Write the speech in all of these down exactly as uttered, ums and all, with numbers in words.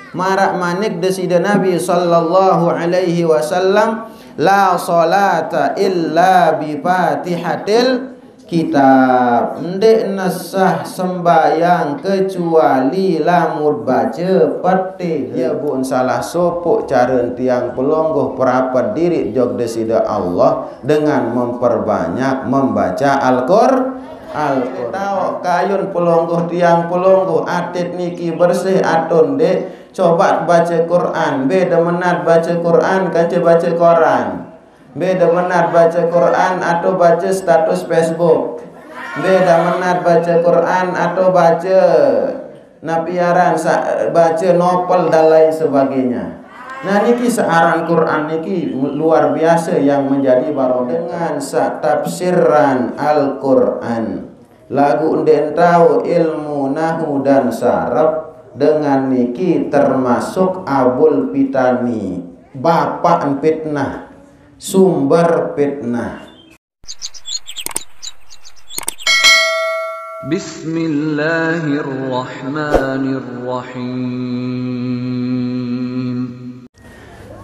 Marak manik Deside Nabi sallallahu alaihi wasallam, "La salata illa bi Fatihatil Kitab." Ndeqne sah sembahyang kecuali lamun bace Fatihah. Ye bun salah sopoq care tiang pelungguh perapet diriq jok Deside Allah dengan memperbanyak membaca Al-Qur-, Al-Qur'an. Taoq kayun pelungguh tiang pelungguh atit niki bersih atau ndeq? Coba bace Qur'an, bede menat bace Qur'an kance bace koran. Bede menat bace Qur'an atau bace status Facebook. Bede menat bace Qur'an atau bace napi aran sa-, bace novel dan lain sebagainya. Nah, niki searan Qur'an niki luar biasa yang menjadi barometer dengan sa-, tafsiran Al-Qur'an. Laguq ndeq tao ilmu nahu dan saraf, dengan niki termasuk abul fitani, bapak fitnah, sumber fitnah. بسم الله الرحمن الرحيم.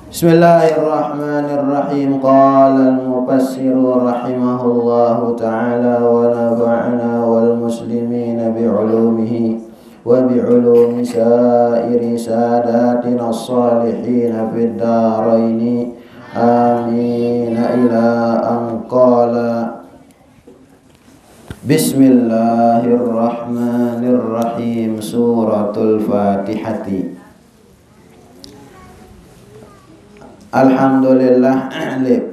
بسم الله الرحمن الرحيم. قال المفسر رحمه الله تعالى ونفعنا والمسلمين بعلومه وبعلوم سائر ساداتنا الصالحين في الدارين. آمين. إلى أن قال: بسم الله الرحمن الرحيم. سورة الفاتحة. Alhamdulillah, lip.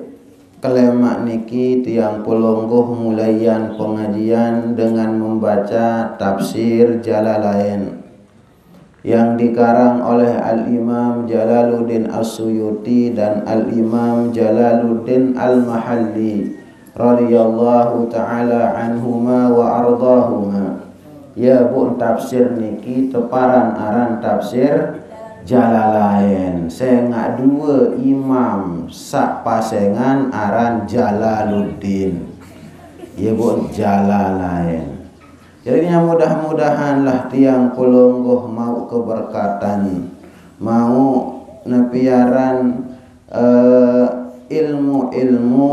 Kelemaq niki tiang pelungguh mulaian pengajian dengan membaca tafsir Jalalain yang dikarang oleh Al-Imam Jalaluddin As-Suyuti dan Al-Imam Jalaluddin Al-Mahalli radhiyallahu ta'ala anhuma wa ardahuma. Ye bun tafsir niki teparan aran tafsir Jalalain. Sengaq due imam saq pasengan aran Jalaluddin. Ye bun Jalalain. Jadinya mudah-mudahanlah tiang pelungguh mauq keberkatan, mauq napi aran, eh, ilmu-ilmu,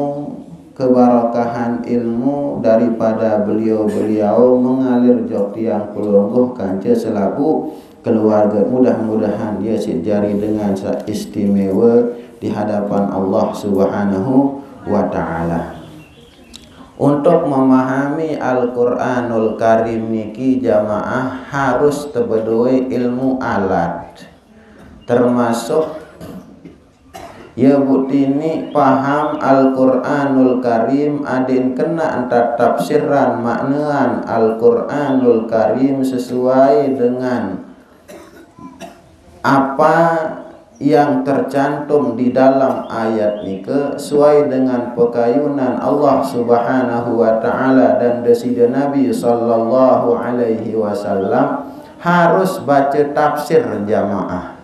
kebarokahan ilmu daripada beliau-beliau mengalir jok tiang pelungguh kance selapuq keluarge. Mudah-mudahan ye siq jari dengan saq istimewe di hadapan Allah Subhanahu wa Ta'ala. Untuk memahami Al-Qur'anul Karim niki jamaah harus tebedoe ilmu alat. Termasuk ye bukti ni paham Al-Qur'anul Karim adin kena entat tafsiran maknean Al-Qur'anul Karim sesuai dengan apa yang tercantum di dalam ayat nike sesuai dengan pekayunan Allah Subhanahu wa Ta'ala dan Deside Nabi Sallallahu Alaihi Wasallam, harus baca tafsir jamaah.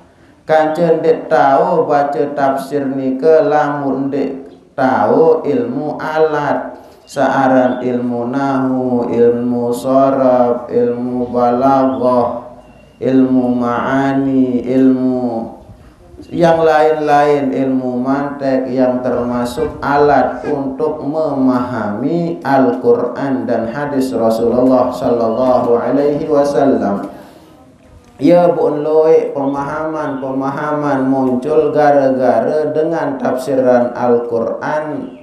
Kance ndeq tao baca tafsir nike lamun ndeq tao ilmu alat, searan ilmu nahu, ilmu sorof, ilmu balaghah, ilmu ma'ani, ilmu yang lain-lain, ilmu mantek yang termasuk alat untuk memahami Al-Quran dan hadis Rasulullah Sallallahu Alaihi Wasallam. Ye bun loeq pemahaman-pemahaman muncul gare-gare dengan tafsiran Al-Quran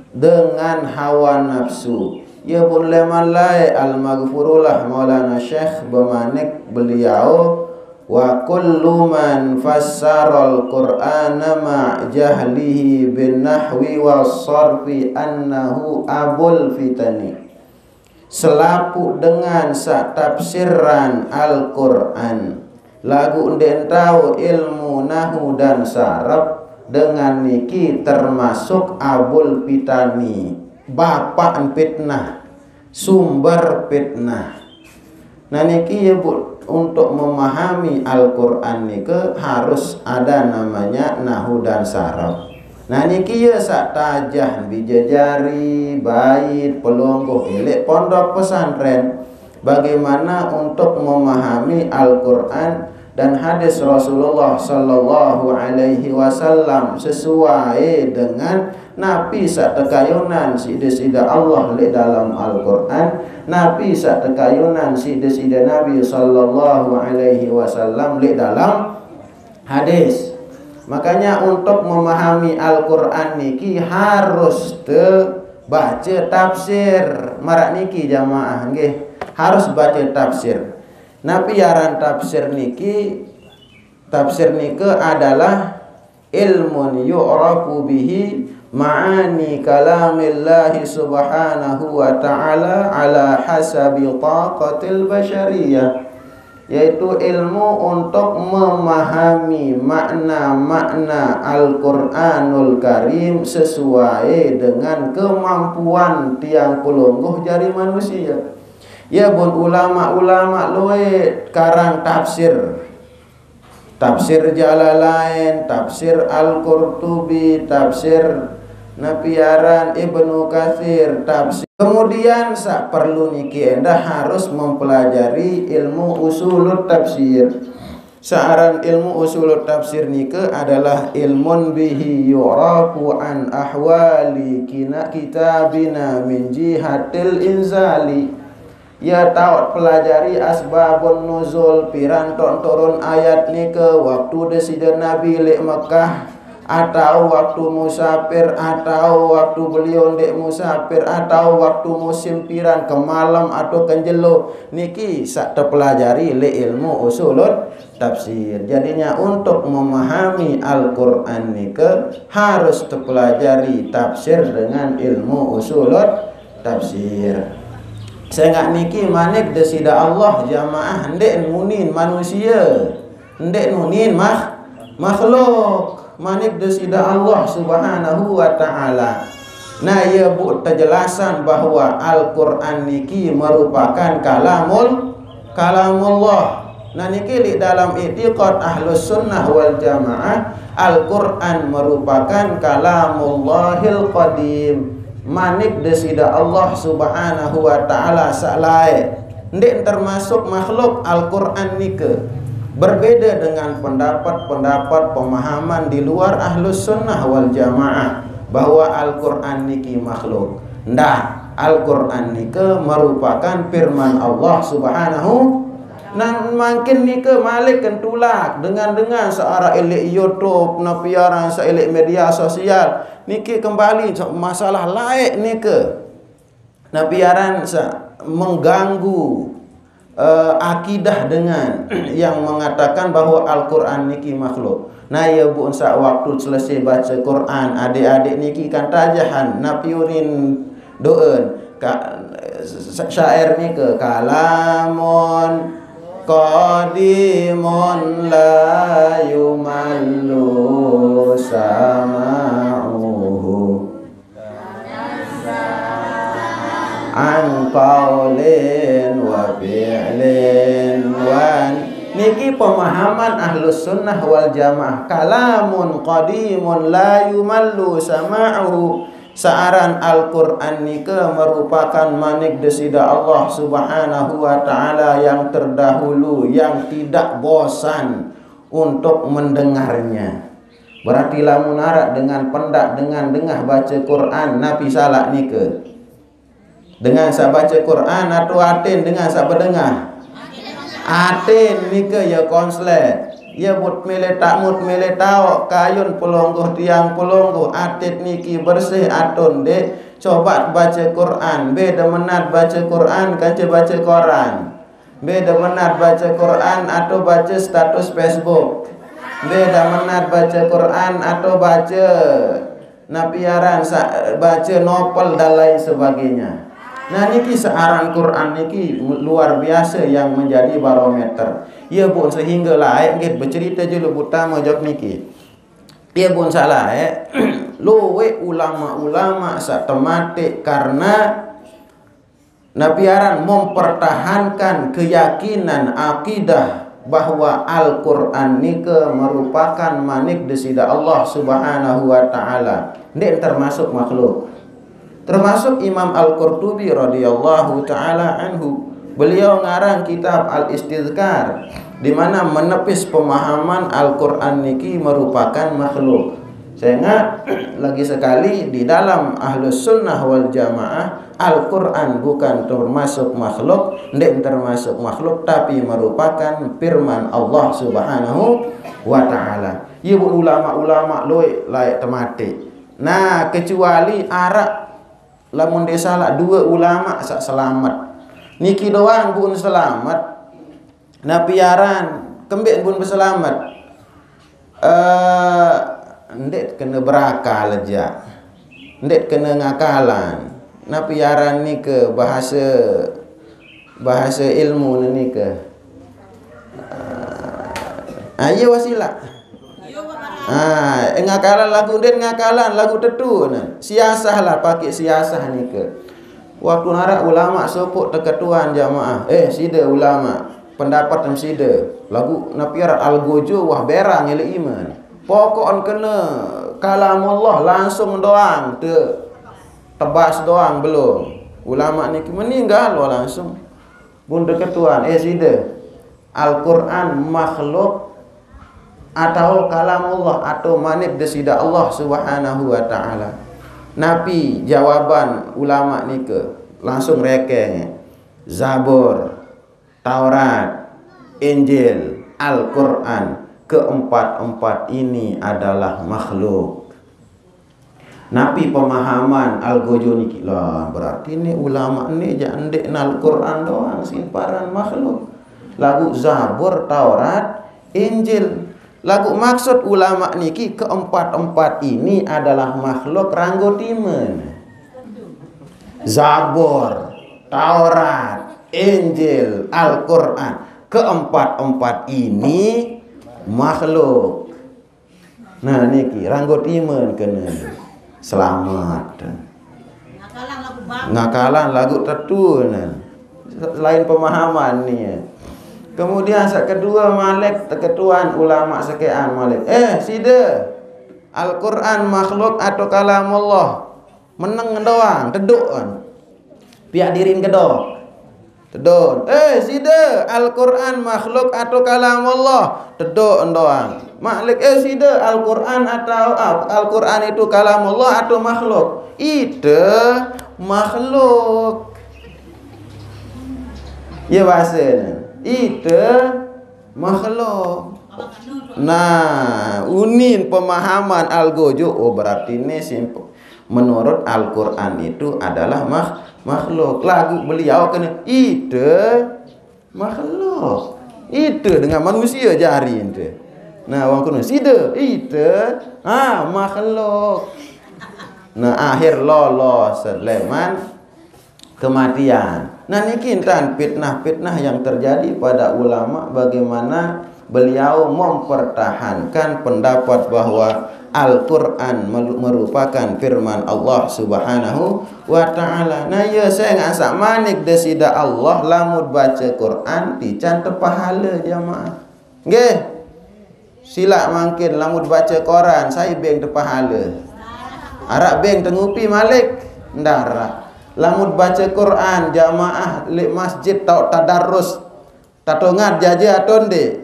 dengan hawa nafsu. Ye bun leman laeq Al-Maghfurullah Maulana Syekh bemanik beliau, "Wa kullu man fassaral Qur'ana ma'a jahlihi bin nahwi was sarfi annahu abul fitani." Selapuq dengan saq tafsiran Al-Quran, laguq ndeq tao ilmu nahu dan saraf, dengan niki termasuk abul fitani, bapak fitnah, sumber fitnah. Nah, niki ye bun, untuk memahami Al-Quran nike harus ada namanya nahu dan saraf. Nah, niki ye saq tajah bije jari, bait, pelungguh, ileq pondok pesantren. Bagaimana untuk memahami Al-Quran Dan hadis Rasulullah sallallahu alaihi wasallam sesuai dengan napi sak tekayunan sida-sida Allah lek dalam Al-Quran, napi sak tekayunan sida-sida Nabi sallallahu alaihi wasallam lek dalam hadis. Makanya untuk memahami Al-Quran niki harus te baca tafsir. Marak niki jamaah nggih, harus baca tafsir. Napi aran tafsir niki? Tafsir nika adalah ilmun yu'rafu bihi ma'ani kalamillahi subhanahu wa ta'ala ala hasabi taqatil bashariyah, yaitu ilmu untuk memahami makna-makna Al-Quranul Karim sesuai dengan kemampuan tiang pelungguh jari manusia. Ya bun, ulama-ulama luwih karang tafsir. Tafsir Jalalain, tafsir Al-Qurtubi, tafsir napi aran Ibnu Katsir, tafsir. Kemudian sak perlu niki endah harus mempelajari ilmu usulut tafsir. Saaran ilmu usulut tafsir nika adalah ilmun bihi yu'rafu an ahwali kina kitabina min jihatil inzali. Ya tahu pelajari asbabun nuzul, piran tok turun ayat nika, waktu desida Nabi lek Mekah, atau waktu musafir, atau waktu beliau ndek musafir, atau waktu musim piran, ke malam atau ke jelo, niki sak tepelajari lek ilmu usulut tafsir. Jadinya untuk memahami Al-Quran nika harus tepelajari tafsir dengan ilmu usulut tafsir. Sengak niki manik desida Allah jamaah ndek nunin manusia, ndek nunin mah makhluk. Manik desida Allah subhanahu wa ta'ala. Nah, ya bu, kejelasan bahwa Al-Quran niki merupakan kalamul kalamullah. Nah niki lek dalam i'tiqad Ahlus Sunnah wal Jamaah, Al-Quran merupakan kalamullahil qadim. Manik desida Allah subhanahu wa ta'ala sak laek. Ndek termasuk makhluk Al-Quran nika. Berbeda dengan pendapat-pendapat pemahaman di luar Ahlus Sunnah wal Jamaah bahwa Al-Quran niki makhluk. Ndak, Al-Quran nika merupakan firman Allah subhanahu. Nang makin nika malik kentulak dengan-dengan searah elek YouTube, napi aran seelek media sosial. Niki kembali masalah laek nika. Napi aran se mengganggu eh, akidah dengan yang mengatakan bahwa Al-Quran niki makhluk. Nah ya bu, sak waktu selesai baca Quran, adik-adik niki kan tajahan napi unin doen ka, syair nika kalamun qadimun la yumallu sama'uhu an qaulin wa fi'lin wa. Niki pemahaman Ahlus Sunnah wal Jamaah, kalamun qadimun la yumallu sama'uhu. Saaran Al-Quran nika merupakan manik desida Allah subhanahu wa ta'ala yang terdahulu, yang tidak bosan untuk mendengarnya. Berarti lamun arak dengan pendak dengan dengah baca Quran, napi salak nika? Dengan sak baca Quran atau atin dengan sak bedengah? Atin nika ya konslet. Ya mut mele tak mut mele taok kayun pelongguh tiang pelongguh atit niki bersih atun dek. Coba baca Quran, beda menat baca Quran kanca baca koran. Beda menat baca Quran atau baca status Facebook. Beda menat baca Quran atau baca napi aran sa, baca novel dan lain sebagainya. Nah niki searan Quran niki luar biasa yang menjadi barometer. Ya bu, sehingga laek nggih bercerita julu butama jok niki. Ya bu, salah eh. Luwe ulama-ulama sak tematik karena napi aran mempertahankan keyakinan akidah bahwa Al-Quran nika merupakan manik desida Allah subhanahu wa ta'ala. Ndak termasuk makhluk. Termasuk Imam Al-Qurtubi radhiyallahu ta'ala anhu. Beliau ngarang kitab Al-Istidhkar. Di mana menepis pemahaman Al-Quran niki merupakan makhluk. Sehingga lagi sekali, di dalam Ahlus Sunnah wal Jamaah, Al-Quran bukan termasuk makhluk, ndak termasuk makhluk, tapi merupakan firman Allah Subhanahu wa Ta'ala. Iya, buat ulama-ulama luwih layak temati. Nah, kecuali arak, lamun ndak salah, dua ulama sak selamat. Niki doang bukan selamat. Napi aran, kembe bukan selamat. Eh, ndak kena berakal aja. Ndak kena ngakalan. Napi aran nike bahasa, bahasa ilmu nike. Ah, iya, wasilah. Ah, eh, ngakalan lagu den, ngakalan lagu tetu nah. Siasah lah, pakai siasah nike. Waktu narak ulama sopok teketuan jamaah. Eh, sida ulama, pendapat sida. Lagu napi aran, algojo, wah, berang elek iman. Pokok kena kalamullah langsung doang, te tebas doang belum. Ulama niki meninggal lo langsung. Bun teketuan, eh, sida. Al-Quran makhluk atau kalamullah atau manik desida Allah Subhanahu wa Ta'ala. Napi jawaban ulama nike? Langsung rekeng. Zabur, Taurat, Injil, Al-Quran, keempat-empat ini adalah makhluk. Napi pemahaman algojo niki? Lah, berarti ni ulama ni jak ndak Al-Quran doang sing paran makhluk. Lagu Zabur, Taurat, Injil. Lagu maksud ulama niki keempat-empat ini adalah makhluk, ranggo timen. Zabur, Taurat, Injil, Al-Quran. Keempat-empat ini makhluk. Nah, niki ranggo timen kena selamat. Ngakalan lagu tetu nah. Lain pemahaman ni. Kemudian sak kedua malik teketuan ulama sekean malik. Eh, sida, Al-Quran makhluk atau kalamullah? Meneng doang, teduk kan. Piak dirin kedok. Tedon. Eh, sida, Al-Quran makhluk atau kalamullah? Tedon doang. Malik, eh, sida, Al-Quran atau, ah, Al-Quran itu kalamullah atau makhluk? Ite makhluk. Ya, bahasanya. Ite makhluk. Nah, unin pemahaman algojo, oh, berarti ini simpel. Menurut Al-Quran itu adalah makh-, makhluk. Lagu beliau kena ite makhluk. Ite dengan manusia jari ente. Nah, wong kena sida, ite, ha, makhluk. Nah, akhir lolos leman kematian. Nah, niki intan fitnah-fitnah yang terjadi pada ulama, bagaimana beliau mempertahankan pendapat bahwa Al-Quran melu-, merupakan firman Allah Subhanahu wa Ta'ala. Nah, ya, saya ngasak manik desida Allah, lamun baca Quran, tican tepahala jamaah. Nggih. Silak mangkin, lamun baca Quran, saya beng tepahala. Arak beng tengupi malik, ndara. Lamun baca Quran, jamaah lek masjid tau tadarus. Tatongat jaja atau nde?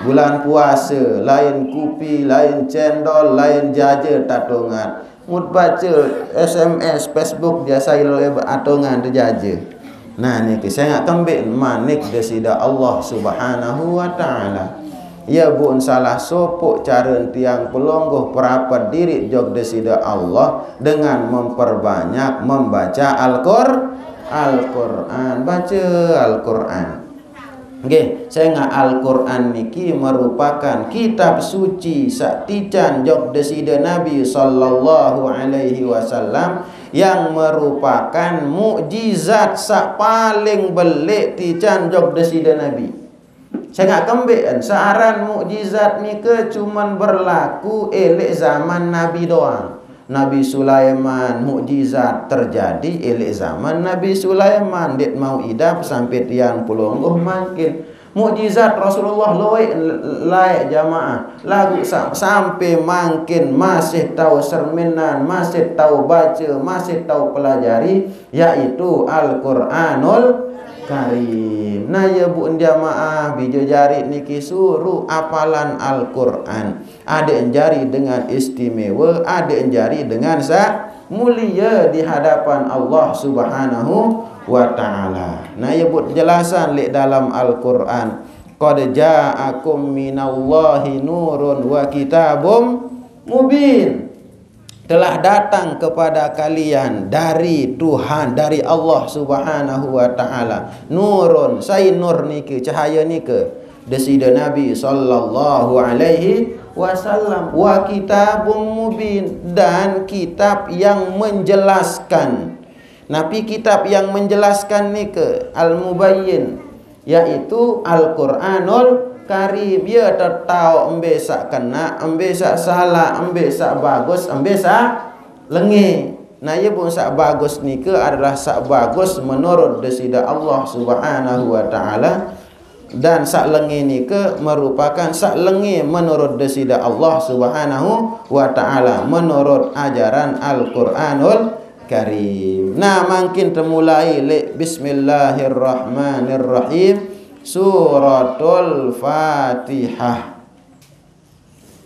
Bulan puasa, lain kupi, lain cendol, lain jaja tatongat. Mut baca S M S, Facebook, biasa ilo atongan tu jaja. Nah, niki saya ngak kembik manik desida Allah Subhanahu wa Ta'ala. Ya, bukan salah sopok cara tiang pelonggoh perapat diri jok desida Allah dengan memperbanyak membaca Al-Qur-, Al-Quran. Baca Al-Quran. Nggih, sehingga Al-Quran niki merupakan kitab suci sak tican jok desida Nabi sallallahu alaihi wasallam, yang merupakan mukjizat sak paling belik tican jok desida Nabi. Sehingga kembik kan, searan mukjizat nika cuman berlaku elek zaman Nabi doang. Nabi Sulaiman mukjizat terjadi elek zaman Nabi Sulaiman, ndet mau idap sampai tiang pelonggoh mangkin. Mukjizat Rasulullah luwih layak jamaah. Lagu sa-, sampai mangkin masih tahu serminan, masih tahu baca, masih tahu pelajari, yaitu Al-Quranul Karim. Nah, ya bu jamaah, bija jari niki suru apalan Al-Quran. Ada yang jari dengan istimewa, ada yang jari dengan sa mulia di hadapan Allah Subhanahu wa Ta'ala. Nah, ya bu jelasan lek dalam Al-Quran. Qad ja'akum minallahi nurun wa kitabum mubin. Telah datang kepada kalian dari Tuhan, dari Allah Subhanahu wa Ta'ala, nurun, sai nur nike, cahaya nike, Desida Nabi sallallahu alaihi wasallam, wa kitabum mubin, dan kitab yang menjelaskan. Napi kitab yang menjelaskan nike? Al-Mubayyin, yaitu Al-Quranul Karim. Ia tetau embe sak kena, embe sak salah, embe sak bagus, embe sak lenge. Nah, ia pun sak bagus nike adalah sak bagus menurut Desida Allah Subhanahu wa Ta'ala. Dan sak lenge nike merupakan sak lenge menurut Desida Allah Subhanahu wa Ta'ala, menurut ajaran Al-Quranul Karim. Nah, mangkin temulai lek Bismillahirrahmanirrahim. Suratul Fatihah.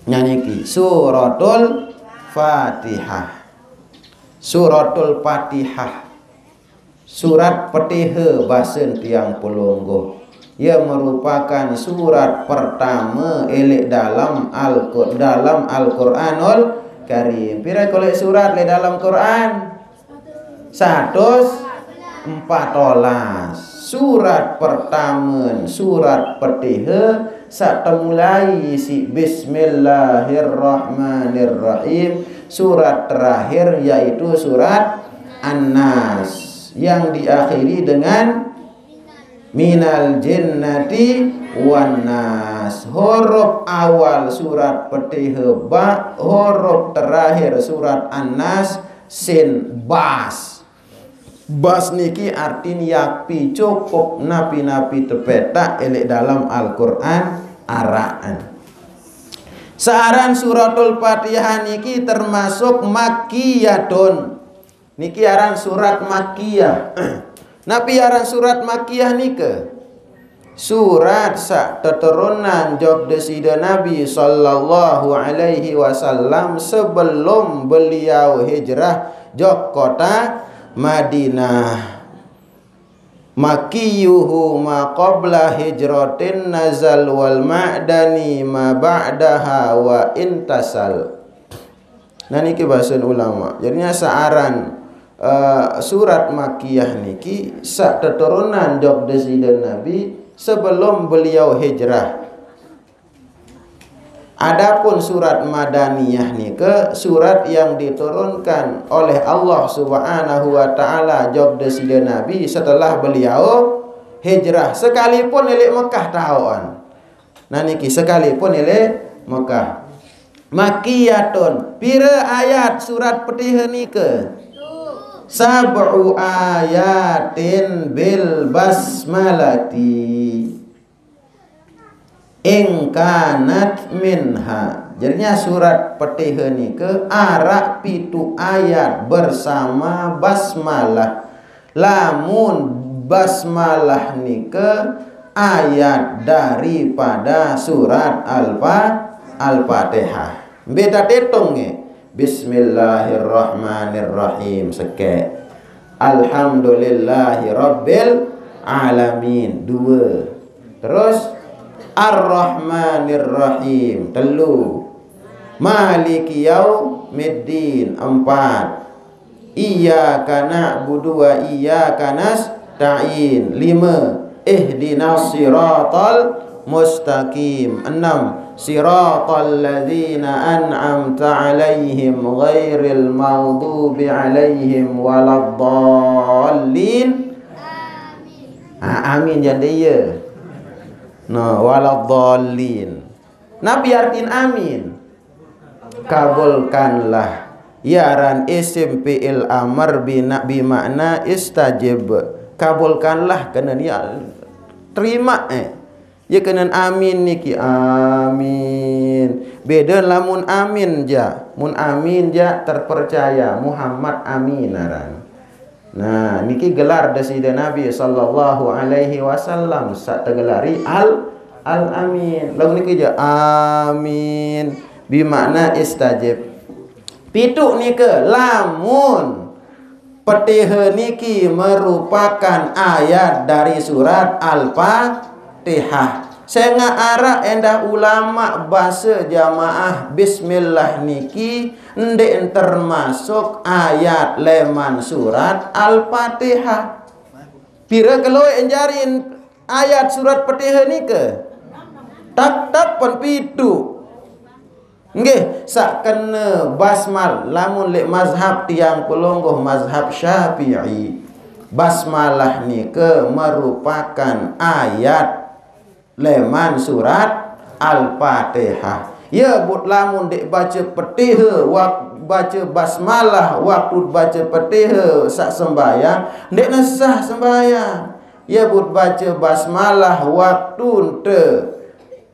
Nyanyi ki, Suratul Fatihah. Suratul Fatihah. Surat Petiha basen tiang pelungguh. Ia merupakan surat pertama elek dalam Al dalam Al-Quranul Karim. Pira kolek surat le dalam Quran? Satus empat belas. Surat pertama, surat Petiha, sak temulai si Bismillahirrahmanirrahim. Surat terakhir yaitu surat An-Nas yang diakhiri dengan minal jinnati wan nas. Huruf awal surat Petiha ba, huruf terakhir surat An-Nas sin bas. Bas niki artin yakfi, cukup, napi-napi tepetak elek dalam Al-Quran araan. Searan Suratul Fatihah niki termasuk makkiyatun. Niki aran surat Makkiyah. Napi aran surat Makkiyah nika? Surat sak teturunan jok Desida Nabi sallallahu alaihi wasallam sebelum beliau hijrah jok kota Madinah. Makkiyuhu ma qabla hijratin nazal wal ma'dani ma ba'daha wa intasal. Nah, niki bahasan ulama. Jadinya searan eh, surat Makkiyah niki sak teturunan jok Desida Nabi sebelum beliau hijrah. Adapun surat Madaniyah nika surat yang diturunkan oleh Allah Subhanahu wa Ta'ala jok Desida Nabi setelah beliau hijrah, sekalipun elek Mekah taoan. Nah, niki sekalipun elek Mekah. Makkiyatun. Pira ayat surat Petiha nika? Sab'u ayatin bil basmalati. Ingkanat minha. Jadinya surat Petiha nika arak pitu ayat bersama basmalah. Lamun basmalah nika ayat daripada surat Al-Fa-, Al-Fatihah. Beta tetong nge. Bismillahirrahmanirrahim. Seke. Alhamdulillahi rabbil alamin. Dua. Terus Ar-Rahmanirrahim. Telu. Maliki yaumiddin. Empat. Iyyaka na'budu wa iyyaka nasta'in. Lima. Ihdinas siratal mustaqim. Enam. Siratal ladzina an'amta alaihim ghairil maghdubi alaihim waladdallin. Ah, amin jande iya. Nah, waladdallin. Napi artin amin? Kabulkanlah. Yaran isim fi'il amar bina bi makna istajib. Kabulkanlah kenen ya terima eh. Ya kenen amin niki amin. Beda lamun amin ja. Mun amin ja terpercaya Muhammad amin aran. Nah, niki gelar Deside Nabi sallallahu alaihi wasallam, saq tegelari Al, Al-Amin. Lamun niki ja, "Amin," bimakna istajib. Pitu nike, lamun Petihe niki merupakan ayat dari surat Al-Fatihah. Sengaq araq endah ulama base jamaah bismillah niki ndeq termasuk ayat leman surat Al-Fatihah. Pire keloe enjarin ayat surat Petihe nike? Tettepen pitu. Nggih, saq kene basmal-, lamun leq mazhab tiang pelungguh mazhab Syafi'i, basmalah nike merupakan ayat leman surat Al-Fatihah. Ye, but lamun ndeq bace Petihe wak-, bace basmalah waktu bace Petihe saq sembahyang, ndeqne sah sembahyang. Ye, but bace basmalah waktu te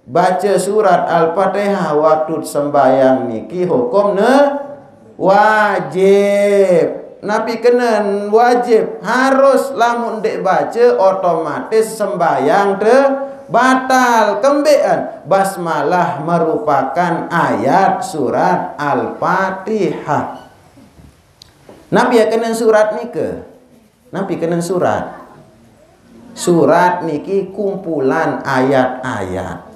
bace surat Al-Fatihah waktu sembahyang niki hukumne wajib. Napi kenen wajib? Harus, lamun ndeq bace, otomatis sembahyang te batal. Kembeqan? Basmalah merupakan ayat surat Al-Fatihah. Napi kenen surat nike? Napi kenen surat? Surat niki kumpulan ayat-ayat.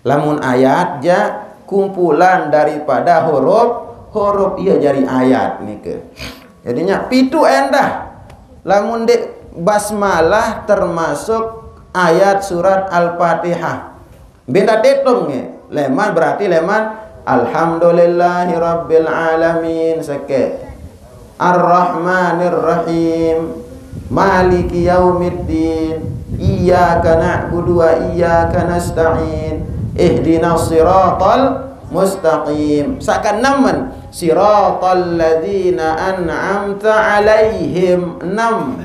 Lamun ayat ja kumpulan daripada huruf, huruf iya jari ayat nike. Jadinya pitu endah. Lamun ndeq basmalah termasuk ayat surat Al-Fatihah. Benda tetung nge. Leman berarti leman, "Alhamdulillahirabbil alamin," sekeq. "Arrahmanirrahim. Maliki yaumiddin. Iyyaka na'budu wa iyyaka nasta'in. Ihdinas siratal mustaqim." Saq keenem, "Siratal ladzina an'amta 'alaihim." Enam.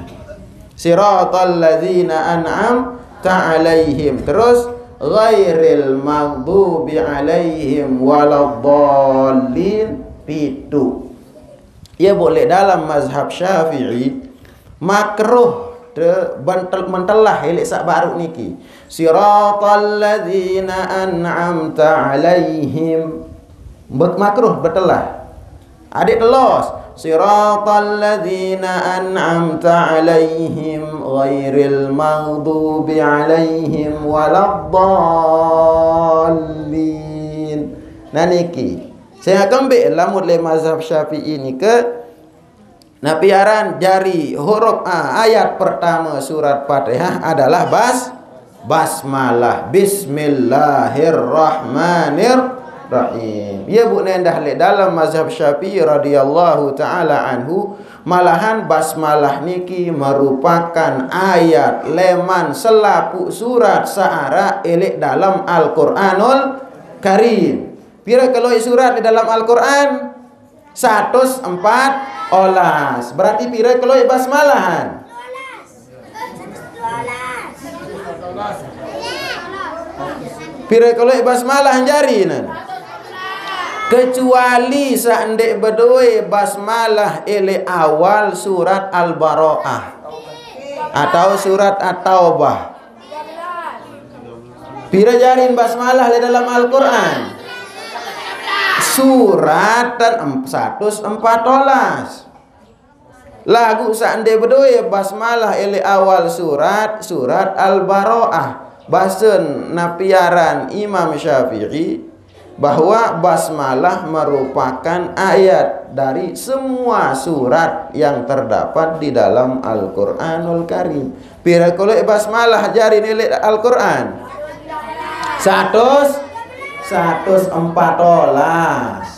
"Siratal ladzina an'amta 'alaihim." Terus, "Ghairil maghdubi 'alaihim waladdallin." Pitu. Ye, bu, leq dalem mazhab Syafi'i, makruh te bentel-, mentelah leq saq baruq niki. "Siratal ladzina an'amta 'alaihim." Be-, makruh betelah. Adeq telos. "Siratal ladzina an'amta 'alaihim ghairil maghdubi 'alaihim waladdallin." Nah niki, sengaq kembeq lamun leq mazhab Syafi'i nike, napi aran jari huruf, ah, ayat pertame surat Fatihah adalah bas-, basmalah. Bismillahirrahmanirrahim. Ye, bu, nendah leq dalem mazhab Syafi'i radhiyallahu ta'ala anhu, malahan basmalah niki merupakan ayat leman selapuq surat saq araq leq dalem Al-Qur'anul Karim. Pire keloe surat leq dalem Al-Qur'an? Satus empat olas. Berarti pire keloe basmalahan? Pire keloe basmalah jari ne? Kecuali saq ndeq bedoe basmalah leq awal surat Al-Bara'ah atau surat At-Taubah. Pire jarin basmalah leq dalem Al-Qur'an? Suratan em-, satus empat olas. Laguq saq ndeq bedoe basmalah leq awal surat, surat Al-Bara'ah. Basen napi aran Imam Syafi'i, bahwa basmalah merupakan ayat dari semua surat yang terdapat di dalam Al-Qur'anul Karim. Pire keloe basmalah jari ne leq Al-Qur'an? Satus, satus empat olas.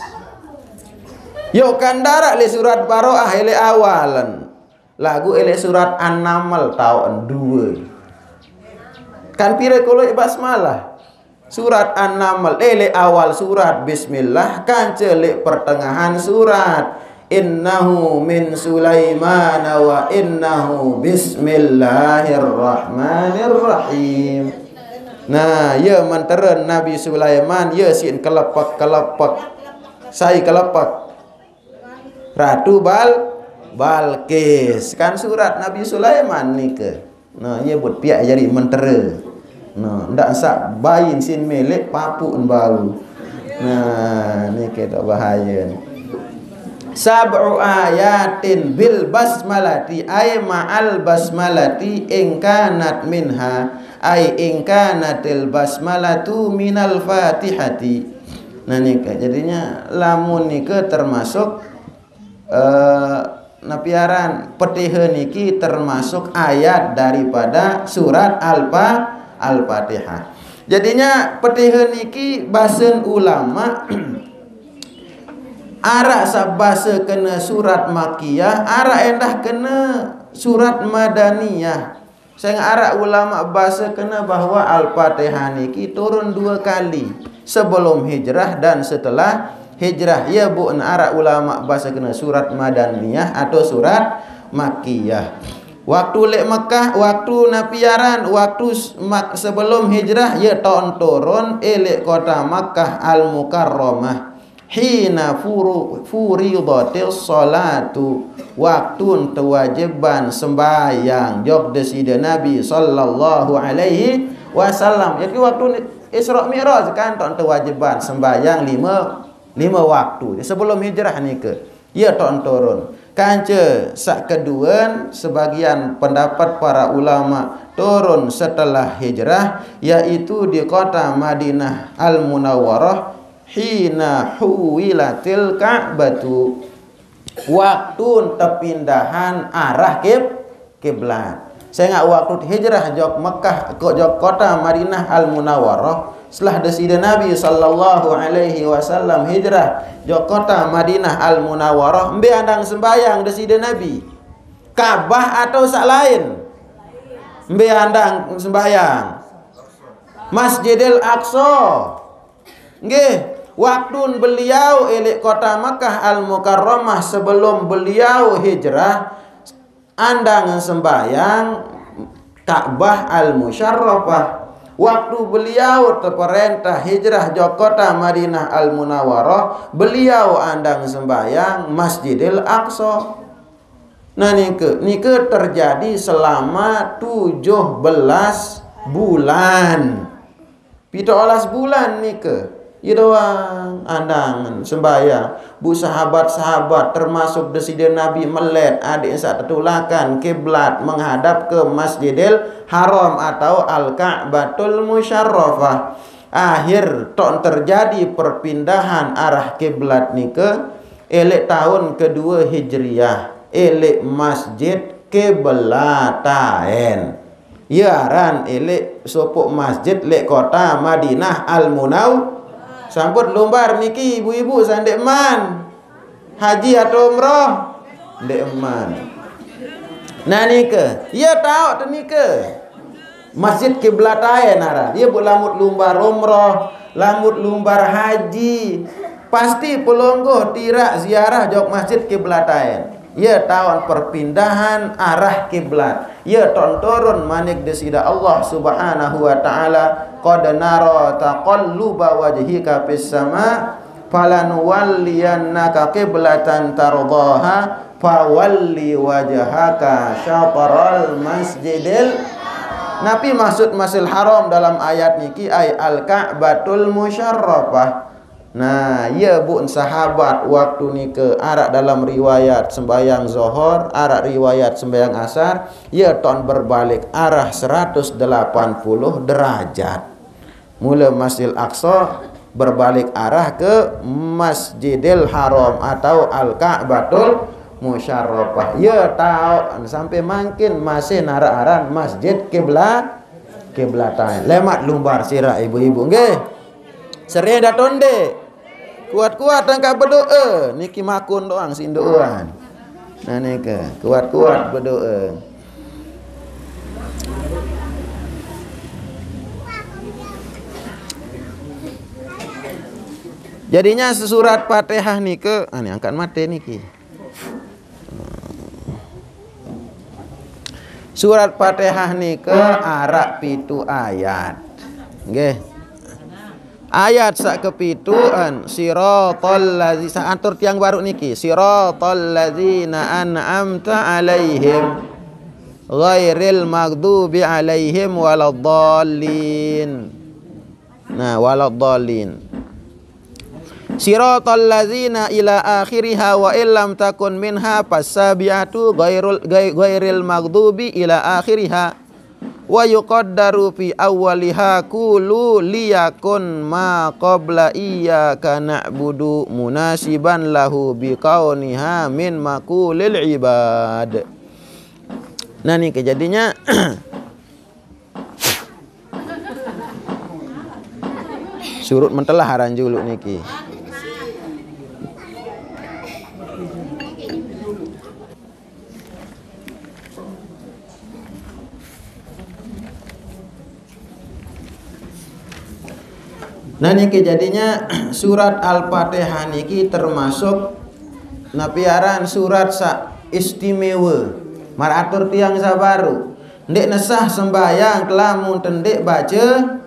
Yoq, kan ndaraq leq surat Bara'ah leq awalen. Laguq leq surat An-Naml taoqn due. Kan pire keloe basmalah? Surat An-Naml, eh, leq awal surat bismillah, kance leq pertengahan surat. "Innahu min Sulaimana wa innahu bismillahirrahmanirrahim." Nah, ye menteren Nabi Sulaiman, ye siq kelepek-kelepek. Sai kelepek? Ratu Bal-, Balqis. Kan surat Nabi Sulaiman nike. Nah, nyebut piak jadi mentera. Nah, ndak sak bain sin melek papuk bau. Nah, nike tak bahaya. Sab'u ayatin bil basmalati, ay ma'al basmalati, in kanat minha, ay in kanatil basmalatu minal fatihati. Nah, nike jadinya lamun nike termasuk eh, napiaran petihe niki termasuk ayat daripada surat Al-Fa-, Al-Fatihah. Jadinya petihe niki basen ulama arak sabase kena surat Makkiyah, arak endah kena surat Madaniyah. Sehingga arak ulama basa kena bahwa Al-Fatihah niki turun dua kali, sebelum hijrah dan setelah hijrah. Ya bu, arak ulama basa kena surat Madaniyah atau surat Makkiyah. Waktu lek Mekah, waktu napiaran, waktu s-, mak-, sebelum hijrah, ya taun turun elek kota Makkah Al-Mukarramah. Hina furu-, furidatis salatu, waktu tewajiban sembahyang, jok deside Nabi sallallahu alaihi wasallam. Jadi waktu ni-, Isra Mi'raj kan taun tewajiban sembahyang lima, lima waktu. Sebelum hijrah nike, ya taun turun. Kance sak keduan sebagian pendapat para ulama turun setelah hijrah, yaitu di kota Madinah Al-Munawwarah, hina huwilatil Ka'batu, waktu tepindahan arah kib-, kiblat. Sehingga waktu hijrah jok Mekah ke jok kota Madinah Al Munawwarah, setelah deside Nabi sallallahu alaihi wasallam hijrah jok kota Madinah Al Munawwarah, mbe andang sembahyang deside Nabi? Ka'bah atau sak lain? Mbe andang sembahyang? Masjidil Aqsa. Nggih, waktu beliau elek kota Makkah Al Mukarramah, sebelum beliau hijrah, andang sembahyang Ka'bah Al Musyarrafah. Waktu beliau terperintah hijrah jok kota Madinah Al Munawwarah, beliau andang sembahyang Masjidil Aqsa. Nah, nike, nike terjadi selama tujuh belas bulan. Pitu olas bulan nike. Iya doang andangan sembahyang. Bu, sahabat-sahabat, termasuk deside Nabi, melet adik sak tetulakan kiblat menghadap ke Masjidil Haram atau Al-Ka'batul Musyarrafah. Akhir tok terjadi perpindahan arah kiblat nike elek tahun kedua Hijriah, elek Masjid Kiblataen. Ya aran elek sopok masjid lek kota Madinah Al Munaw. Samput lumbar niki ibu-ibu sandek man. Haji atau umroh? Ndek man. Nah, nike, ya tahu tu nike. Masjid Kiblataen aran. Ya bu, lamut lumbar umroh, lamut lumbar haji, pasti pelonggoh tirak ziarah jok Masjid Kiblataen. Ya taun perpindahan arah kiblat. Ya taun turun manik desida Allah Subhanahu wa Ta'ala. Qad nara taqalluba wajhika fis sama, falanuwalliyannaka qiblatan tardaha, fawalli wajhaka syatral masjidil. Napi maksud Masjidil Haram dalam ayat niki? Ay Al-Ka'batul Musyarrafah. Nah, ya bu, sahabat waktu nike arak dalam riwayat sembahyang Zohor, arak riwayat sembahyang Asar, ya taun berbalik arah seratus delapan puluh derajat. Mula Masjidil Aqsa berbalik arah ke Masjidil Haram atau Al-Ka'batul Musyarrafah. Ya taun sampai mangkin masih narak aran Masjid Kiblat, Kiblataen. Lemat lumbar sirak ibu-ibu nggih. Sering dah tonde. Kuat-kuat tangkap berdoa. Niki makun doang sindoan. Nah, nike, kuat-kuat berdoa. Jadinya sesurat Fatihah nike, ah, ni angkat mata niki. Surat Fatihah nike arak pitu ayat. Nggih. Ayat sak kepituan, siratal ladzi, sa atur tiang baru niki, siratal ladzina an'amta alaihim ghairil maghdubi alaihim waladdallin. Nah, waladdallin. Siratal ladzina ila akhiriha wa illam takun minha fasabiatu ghairul gai- ghairil maghdubi ila akhiriha. Wa yuqaddaru fi awwaliha qulu liyakun ma qabla iyyaka na'budu munasiban lahu biqauniha min maqulil ibad. Nah, ni kejadinya. Surut mentelah aran juluk niki. Nah, niki jadinya surat Al-Fatihah niki termasuk napiaran surat sa istimewa. Maratur tiang sabaru. Ndik nesah sembahyang kelamun tendik baca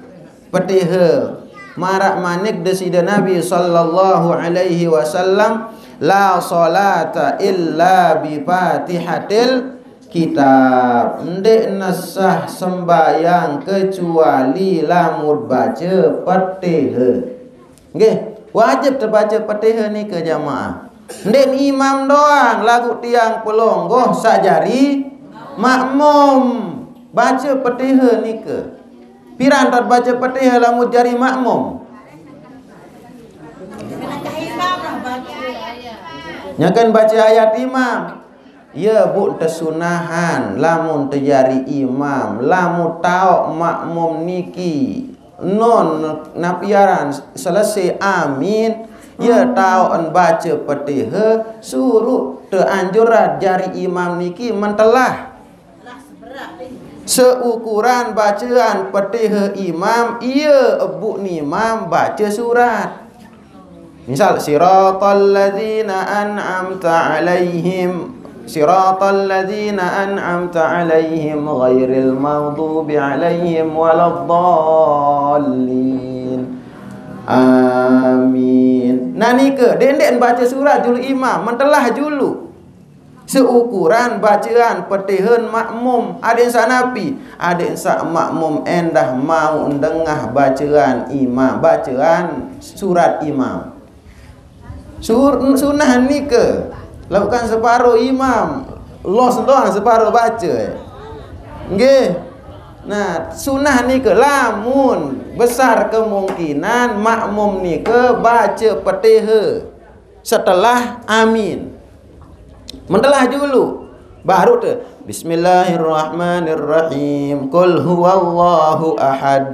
Fatihah. Marak manik Desida Nabi sallallahu alaihi wasallam, la salata illa bi Fatihatil kitab. Ndik nesah sembahyang kecuali lamun baca Fatihah. Nggih, wajib terbaca Fatihah nika jamaah. Ndik imam doang, lagu tiang pelonggoh sajari makmum baca Fatihah nika. Piran tot baca Fatihah lamun jari makmum? Nyakan baca ayat imam. Ya, bu, tesunahan lamun tejari imam, lamun taok makmum niki non napiaran selesai amin, ya taokan baca Fatihah, suruh teanjuran jari imam niki mentelah. Seukuran bacaan Fatihah imam, iya ebu ni imam baca surat. Misal, siratal ladzina an'amta alaihim, siratal ladzina an'amta alaihim ghairil maghdubi alaihim waladdallin. Amin. Nah, nika, dendek baca surat julu imam, mentelah julu. Seukuran bacaan Fatihah makmum. Adik sak napi? Adik sak makmum endah mau dengah bacaan imam, bacaan surat imam. Sur, sunah nika. Lakukan separuh imam. Los doang separuh baca. Nggih. Nah, sunah nika lamun besar kemungkinan makmum nika baca Fatihah setelah amin. Mentelah dulu. Baru tu, Bismillahirrahmanirrahim. Qul huwallahu ahad.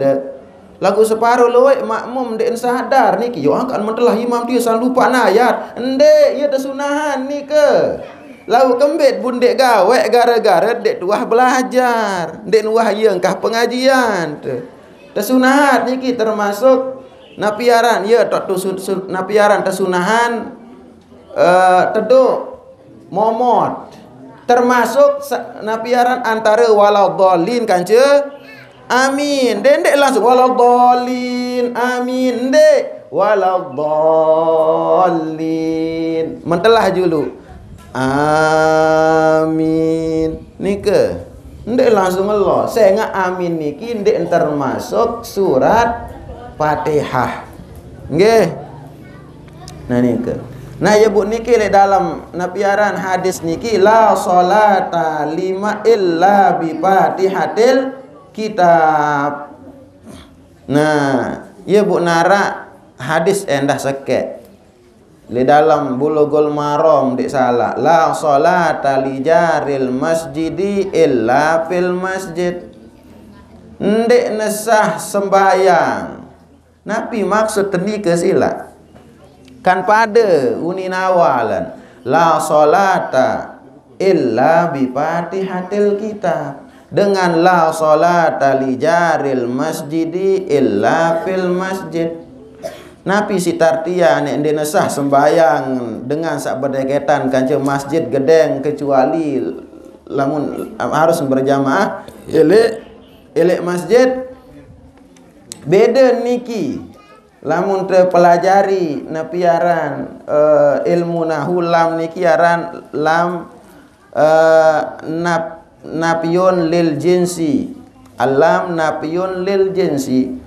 Lagu separuh luwek makmum dek sadar niki. Yo angkat mentelah imam dia sang lupa nayat. Ndek, ya tesunahan nika. Lagu kembit bun dek gawek gara-gara dek tuah belajar. Dek nuah iya engkah pengajian tu. Tesunahat niki termasuk napiaran, ya, tok tu sun, sun, napiaran tesunahan, eh, teduk momot. Termasuk sa, napiaran antara waladdallin kanca amin. Dendek langsung waladdallin amin. Dek waladdallin. Mentelah dulu. Amin. Nika. Ndik langsung Allah. Saya ingat amin niki ndik termasuk surat Fatihah. Nggih. Nah, nika. Nah, ya bu niki lek dalam napiaran hadis niki la salata lima illa bi Fatihatil kitab. Nah, ya bu narak hadis endah sekek. Di dalam Bulughul Maram, ndik salah. La salata li jaril masjidi illa fil masjid. Ndik nesah sembahyang. Napi maksud tendika sila? Kan pada uni nawalan. La salata illa bi Fatihatil kitab. Dengan la salata li jaril masjidi illa fil masjid. Napi si tartia nek ndik nesah sembahyang dengan sak berdeketan kanca masjid gedeng kecuali lamun harus berjamaah elek, elek masjid. Beda niki. Lamun tepelajari napi aran, eh, ilmu nahu, lam niki aran lam, eh, nap-, nafyun lil jinsi. Alam nafyun lil jinsi.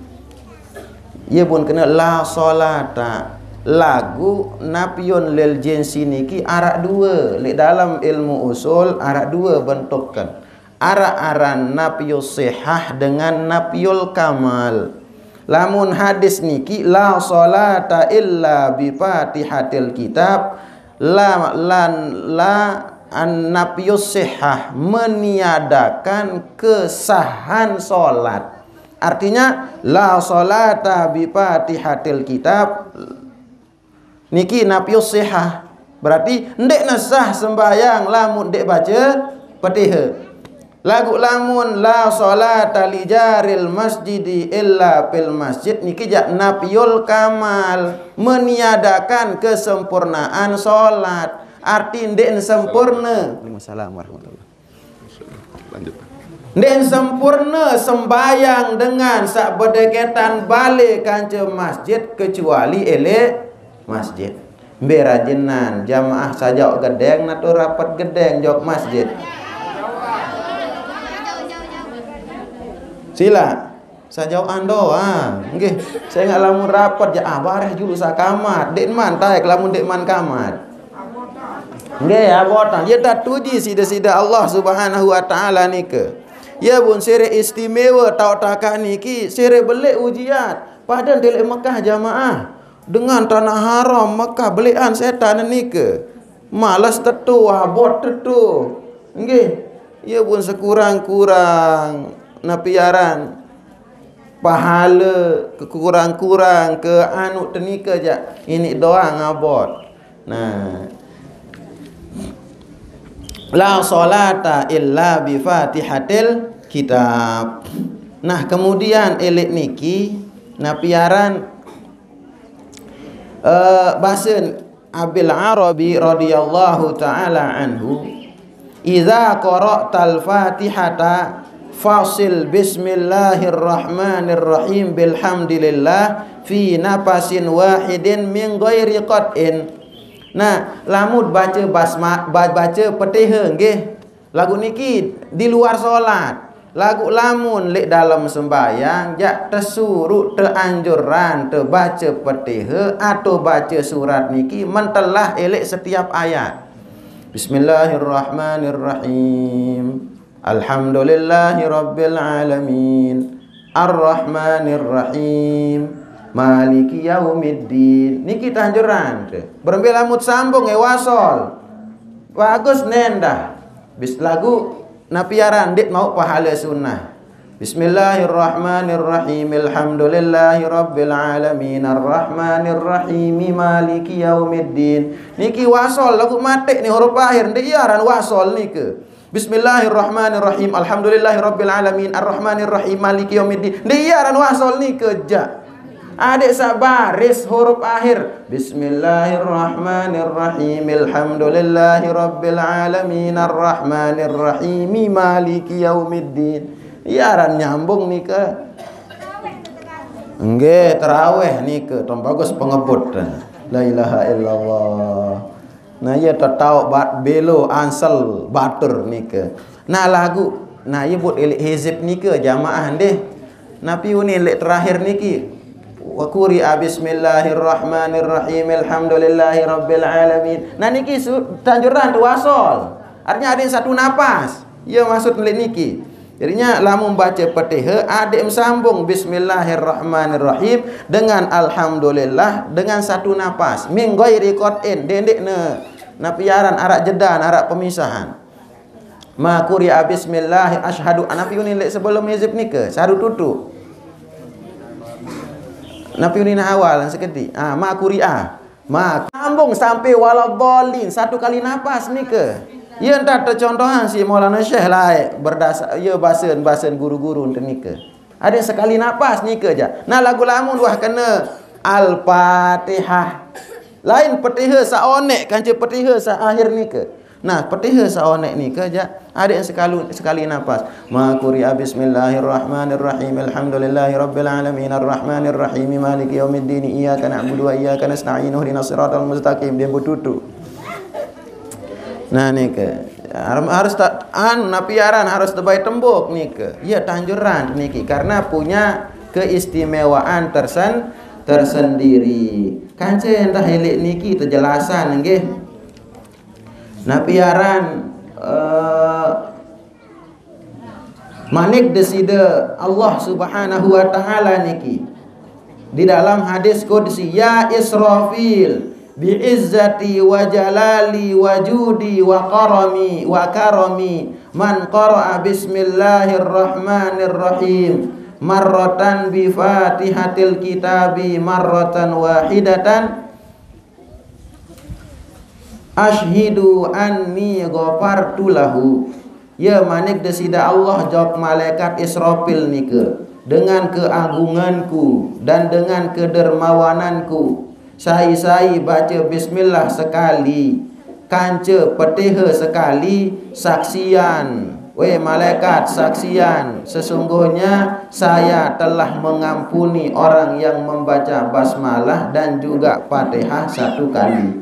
Iya pun kena la sholata. Lagu nafyun lil jinsi niki arak dua. Lek dalam ilmu usul arak dua bentukkan. Arak aran nafyus sihah dengan nafyul kamal. Lamun hadis niki la sholata illa bi fatihatil kitab, la, lan, la an nafyus sihah, meniadakan kesahan sholat. Artinya la sholata bi fatihatil kitab, niki nafyus sihah. Berarti ndek sah sembahyang lamun ndek baca Fatihah. Lagu lamun la sholata li jaril masjidi illa fil masjid, niki jak nafyul kamal, meniadakan kesempurnaan sholat. Arti ndek sempurna. Waalaikumsalam warahmatullahi. Lanjut. Ndek sempurna sembahyang dengan sak bedeketan balik kance masjid kecuali elek masjid. Mbe rajinan jamaah sajauh gedeng natur rapat gedeng jok masjid. Sila. Sajauhan doang. Nggih, saya nggak lamun rapat ja, ah, bareh julu sakamat. Dek man taek lamun dek man kamat. Nggih, abotan. Ya tak tuji sida-sida Allah Subhanahu wa taala nike. Ya pun sire istimewa tau taka niki, sire belek ujiat. Padahal telek Mekah jamaah. Dengan tanah haram Mekah belekan setan nike. Males tetu, abot tetu. Nggih. Ya pun sekurang-kurang napiaran pahala kekurang-kurang ke anu tenika ja. Ini doang abot. Nah. La sholata illa bi fatihatil kitab. Nah, kemudian elit niki napiaran, eh, basen Abil Arabi radhiyallahu taala anhu, "Idza qara'tal Fatihata fasil bismillahirrahmanirrahim bilhamdilillah fi nafasin wahidin min ghairi qat'in." Nah, lamun baca basma-, ba-, baca Fatihah nggih. Lagu niki di luar salat. Lagu lamun lek dalam sembahyang, jak tesuruh, teanjuran, tebaca Fatihah atau baca surat niki mentelah elek setiap ayat. Bismillahirrahmanirrahim. Alhamdulillahirabbil alamin. Arrahmanirrahim. Maliki yaumiddin. Niki teanjuran. Berembe lamun sambung e wasol. Bagus nendah. Bis lagu napiaran dit mau pahala sunnah. Bismillahirrahmanirrahim. Alhamdulillahirabbil alamin. Arrahmanirrahim. Maliki yaumiddin. Niki wasol lagu mate ni huruf akhir. Ndik iya aran wasol nika. Bismillahirrahmanirrahim. Alhamdulillahirabbil alamin. Arrahmanirrahim. Maliki yaumiddin. Ndik iya aran wasol nika ja. Adik sak baris huruf akhir. Bismillahirrahmanirrahim. Alhamdulillahirabbil alamin. Arrahmanirrahim. Maliki yaumiddin. Iya aran nyambung nika. Nggih, terawih nika. Tom bagus pengebut. La ilaha illallah. Nah, iya tetau bat belo ansel batur nika. Nah, lagu, nah, iya buat elik hizib nika jamaah ndeh. Napi unin lek terakhir niki. Wa quri'a bismillahirrahmanirrahim, alhamdulillahi rabbil alamin. Nah, niki su-, tanjuran tu wasol. Artinya ada yang satu napas. Iya maksud lek niki. Jadinya lamun baca Fatihah, adik sambung bismillahirrahmanirrahim dengan alhamdulillah dengan satu napas. Min ghairi qat'in, dendek ne napiaran arak jeda, arak pemisahan. Ma quri'a bismillah asyhadu. Napi unin lek sebelum hizib nika, saru tutu. Napi unin awal sekedi. Ah, ma quri'a. Ma sambung sampai waladhdallin satu kali napas nika. Ya entar tercontohan si Maulana Syekh lae berdasar ya basen-basen guru-guru nika. Ada sekali napas nika ja. Nah lagu lamun wah kena Al-Fatihah. Lain Fatihah saonek kanca Fatihah sa akhir nika. Nah, Fatihah saonek nika ja. Ada yang sekali, sekali napas. Ma quri'a bismillahirrahmanirrahim. Alhamdulillahi rabbil alamin. Arrahmanirrahim. Maliki yaumiddin. Iyyaka na'budu wa iyyaka nasta'in. Ihdinas siratal mustaqim. Dia betutu. Nah, nike. Har-, harus tak, anu, napi aran harus tebai tembok nike. Iya, tanjuran niki karena punya keistimewaan tersen-, tersendiri. Kance endah elik niki tejelasan nggih. Napi aran, eh, manik deside Allah Subhanahu wa Ta'ala niki di dalam hadis qudsi, "Ya Israfil, bi izzati wa jalali wa judi wa karami, wa karami, man qara'a bismillahirrahmanirrahim marratan bi fatihatil kitabi marratan wahidatan, ashhidu anni ghafartu lahu." Ya manik desida Allah jok malaikat Israfil nike, dengan keagunganku dan dengan kedermawananku, sai-sai baca bismillah sekali, kance petehe sekali, saksian. We malaikat, saksian, sesungguhnya saya telah mengampuni orang yang membaca basmalah dan juga Fatihah satu kali.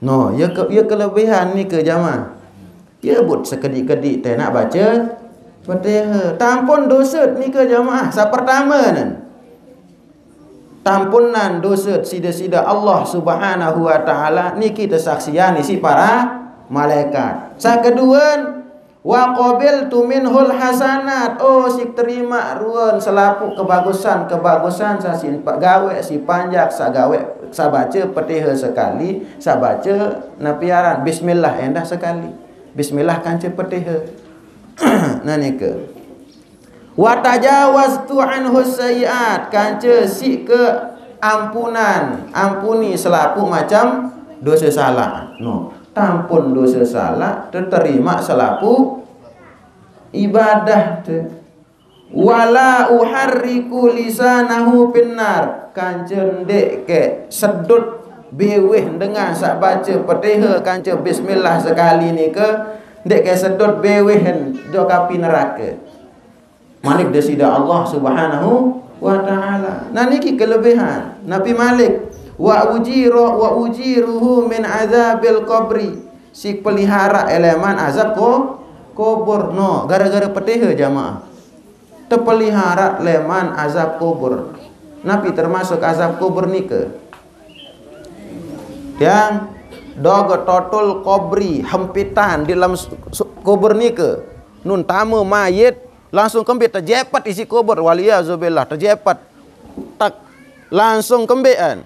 No, ya ke, ya kelebihan nike jamaah. Ya but sekedik-kedik te nak baca Fatihah. Tampun dosa nike jamaah. Sa pertama nan. Tampunan dosa sida-sida Allah Subhanahu wa Ta'ala niki tesaksian isi para malaikat. Sa kedua, wa qabiltu minhul hasanat. Oh, sik terima ruan selapuq kebagusan-kebagusan sa si gawe si panjak sa gawe sa baca Fatihah sekali, sa baca napi aran bismillah endah sekali. Bismillah kance Fatihah. Nah nike. Wa tajawaztu anhu sayyiat, kance sik ke ampunan, ampuni selapuq macam dosa salah. No, tampun dosa salah, teterima selapuq ibadah te. Wala uharriku lisanahu finnar, kance ndeq ke sedut biwih dengan saq bace Fatihah kance bismillah sekali nike, ndeq ke sedut biwih jok api nerake. Manik deside Allah Subhanahu wa Ta'ala. Nah, niki kelebihan. Napi malik, wa ujiro, wa ujiruhu min azabil qabri. Sik pelihara leman azab ko-, kubur. No, gara-gara Fatihah jamaah. Tepelihara leman azab kubur. Napi termasuk azab kubur nike? Yang doge totul kubri, hempitan di dalam su-, su-, kubur nike. Nun tame mayit, langsung kembe tejepet isi kubur. Waliyazubillah, tejepet. Tak, langsung kembean.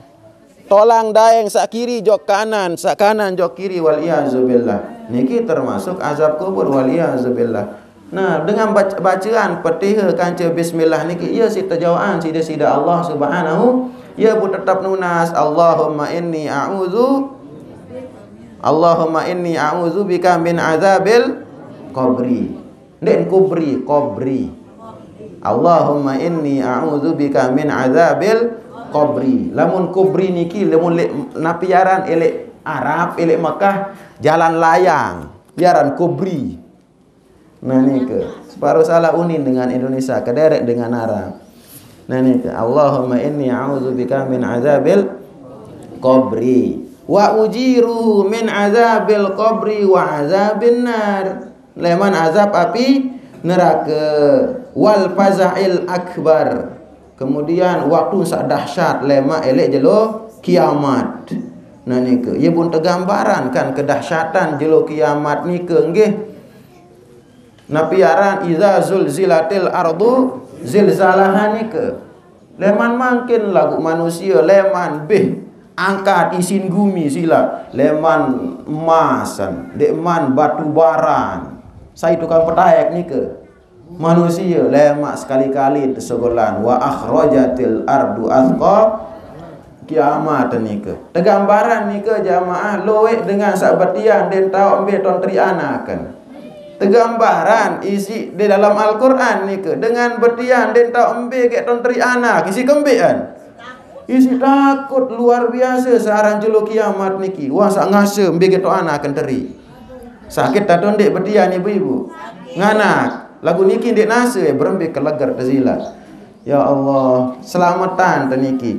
Tolang daeng saq kiri jok kanan, saq kanan jok kiri, waliyazubillah. Niki termasuk azab kubur, waliyazubillah. Nah, dengan bac-, bacaan Fatihah kance bismillah niki, iya sik tejawaan side-side Allah Subhanahu, iya bu tetep nunas, Allahumma inni a'udzu, Allahumma inni a'udzu bika min azabil qabri. Ndeq kubri, qabri. Allahumma inni a'udzu bika min azabil qabri. Lamun kubri niki, lamun leq napi aran eleq Arab, eleq Mekah, jalan layang, aran kubri. Nah, nike. Separo salah unin dengan Indonesia, kederek dengan Arab. Nah, nike. Allahumma inni a'udzu bika min azabil qabri. Wa ujiruhu min azabil qabri wa azabin nar. Leman azab api nerake. Wal fazail akbar. Kemudian waktu saq dahsyat leman eleq jelo kiamat. Nah, nike. Ye pun tegambaran kan kedahsyatan jelo kiamat nike, nggih. Napi aran iza zulzilatil ardu zilzalaha nike. Leman mangkin laguq manusie leman bih angkat isin gumi sila, leman emasan, ndeqman batu baran. Sai tukang petaek nike? Manusie. Lemaq sekali-kali tesegolan, wa akhrajatil ardu atsqa kiamat nike. Tegambaran nike jamaah lueq dengan saq betian ndeq tao mbe ton terianaken. Tegambaran isiq di dalam Al-Quran nike dengan betian ndeq tao mbe geq ton terianaken. Isiq kembean? Isiq takut luar biase searan jelo kiamat niki. Wah, saq ngase mbe geq ton anaken teri. Sakit tato ndeq betian ibu-ibu? Nganak. Laguq niki ndeq nase, berembe keleger tesila. Ya Allah, selametan te niki.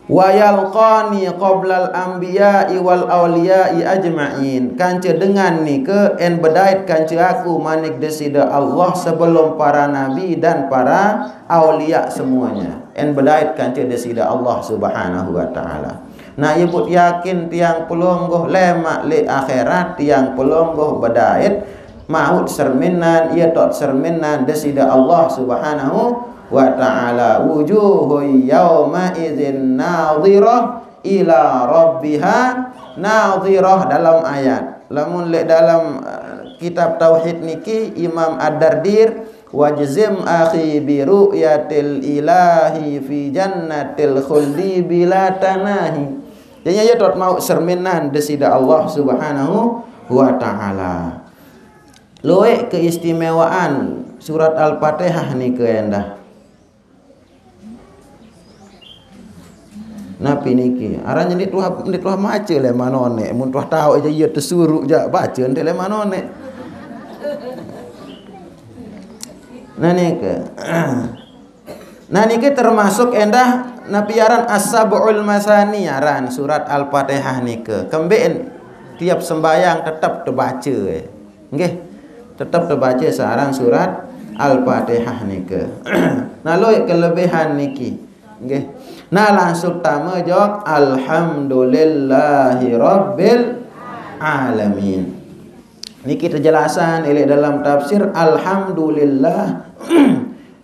"Wa yalqani qablal anbiya'i wal auliya'i ajma'in." Kance dengan nike en bedait kance aku, manik Deside Allah, sebelum para nabi dan para aulia semuanya. En bedait kance Deside Allah Subhanahu wa Ta'ala. Nah, ibu yakin tiang pelungguh lemaq leq akhirat, tiang pelungguh bedait maut serminan, ie taoq serminan Deside Allah Subhanahu wa Ta'ala. "Wujuhu yauma idzin nadhirah ila rabbiha nadhirah," dalam ayat. Lamun leq dalam, eh, kitab tauhid niki, Imam Ad-Dardir, "Wajzim akhi bi ru'yatil ilahi fi jannatil khuldi bila tanahi." Jadi, ie taoq mauq serminan Deside Allah Subhanahu wa Ta'ala. Lueq keistimewaan surat Al-Fatihah nike endah. Napi niki? Aran ndeq tuah, ndeq tuah mace leman oneq. Mun tuah taoq jaq ie tesuruq jaq bace ndeq leman oneq. Nah, nike. Nah, niki termasuk endah napi aran As-Sab'ul Masani, aran surat Al-Fatihah nike. Kembeq tiap sembahyang tetep tebace. Nggih. Tetep tebace searan surat Al-Fatihah nike. Nah, lueq kelebihan niki. Nggih. Nah, langsung tame jok, "Alhamdulillahi rabbil alamin." Niki tejelasan leq dalam tafsir, "Alhamdulillah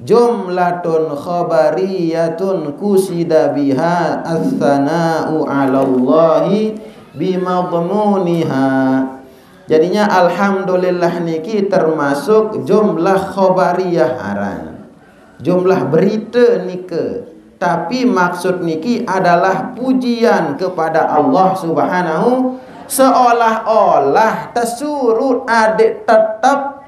jumlatun khabariyatun qusida biha as-sana'u 'alallahi bimadmuniha." Jadinya, alhamdulillah niki termasuk jumlah khobariyah aran. Jumlah berite nike. Tapi maksud niki adalah pujian kepada Allah Subhanahu, seolah-olah tesuruq adeq tetep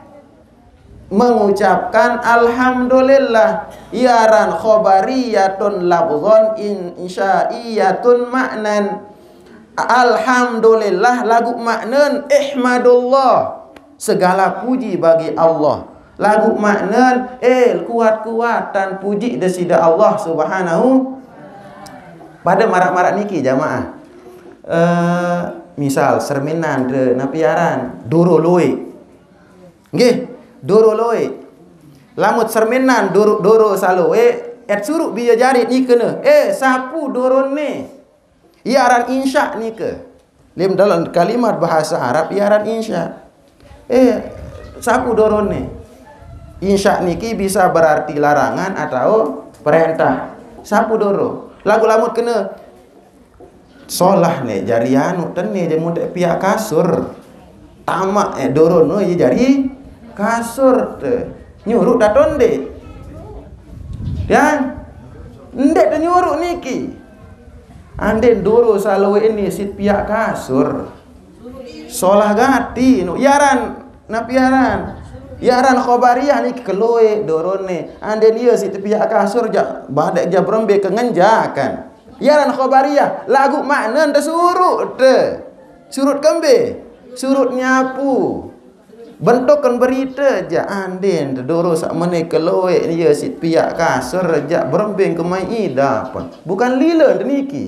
mengucapkan alhamdulillah. Ie aran khobariyatun lafzon, in-, insyaiyatun ma'nan. Alhamdulillah laguq maknen ihmadullah. Segala puji bagi Allah. Laguq maknen, eh, kuat-kuatan puji Deside Allah Subhanahu. Pade maraq-maraq niki, jamaah. Eh, misal, serminan de napi aran, doro lueq. Nggih, doro lueq. Lamun serminan doro, doro saq lueq, et suruq bije jari nike ne, "Eh, sapu doronne?" Ie aran insya nike. Leq dalem kalimat bahasa Arab, ie aran insya. "Eh, sapu doronne?" Insya niki bisa berarti larangan atau perintah. Sapu doro. Laguq lamun kene solah ne jari anu, tene je mun ndeq piaq kasur. Tamaq, eh, doron, oh, ie jari kasur te. Nyuruq tato ndeq? Ya. Ndeq tenyuruq niki. Anden doro saq lueq ni siq piaq kasur. Solah gati, nu, ie aran, napi aran? Ie aran khobariyah niki, kelueq doronne. Anden ie siq tepiaq kasur jaq, badeq jaq berembe kengenjakan. Ie aran khobariyah, laguq maknen tesuruq te. Suruq kembe? Suruq nyapu. Bentuken berite jaq, anden te doro saq mene kelueq ie siq piaq kasur jaq, berembe kemai idap. Bukan lile te niki.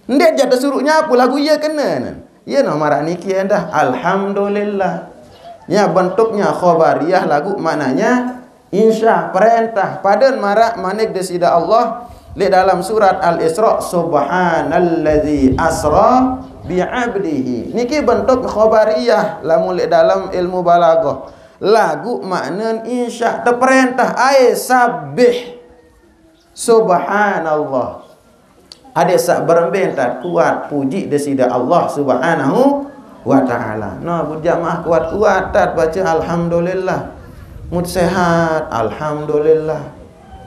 Ndeq jaq tesuruq nyapu laguq ie kenen. Ie no maraq niki endah, alhamdulillah. Nya bentuknya khobariyah laguq maknanya insya, perintah. Paden maraq manik Deside Allah leq dalam surat Al-Isra, "Subhanalladzi asra bi'abdihi." Niki bentuk khobariyah lamun leq dalam ilmu balaghah. Laguq maknen insya, teperintah, ai sabbih. Subhanallah. Adeq saq berembe ntan kuat puji Deside Allah Subhanahu wa Ta'ala. Nah, bujamaah kuat-kuat tat bace alhamdulillah. Mut sehat, alhamdulillah.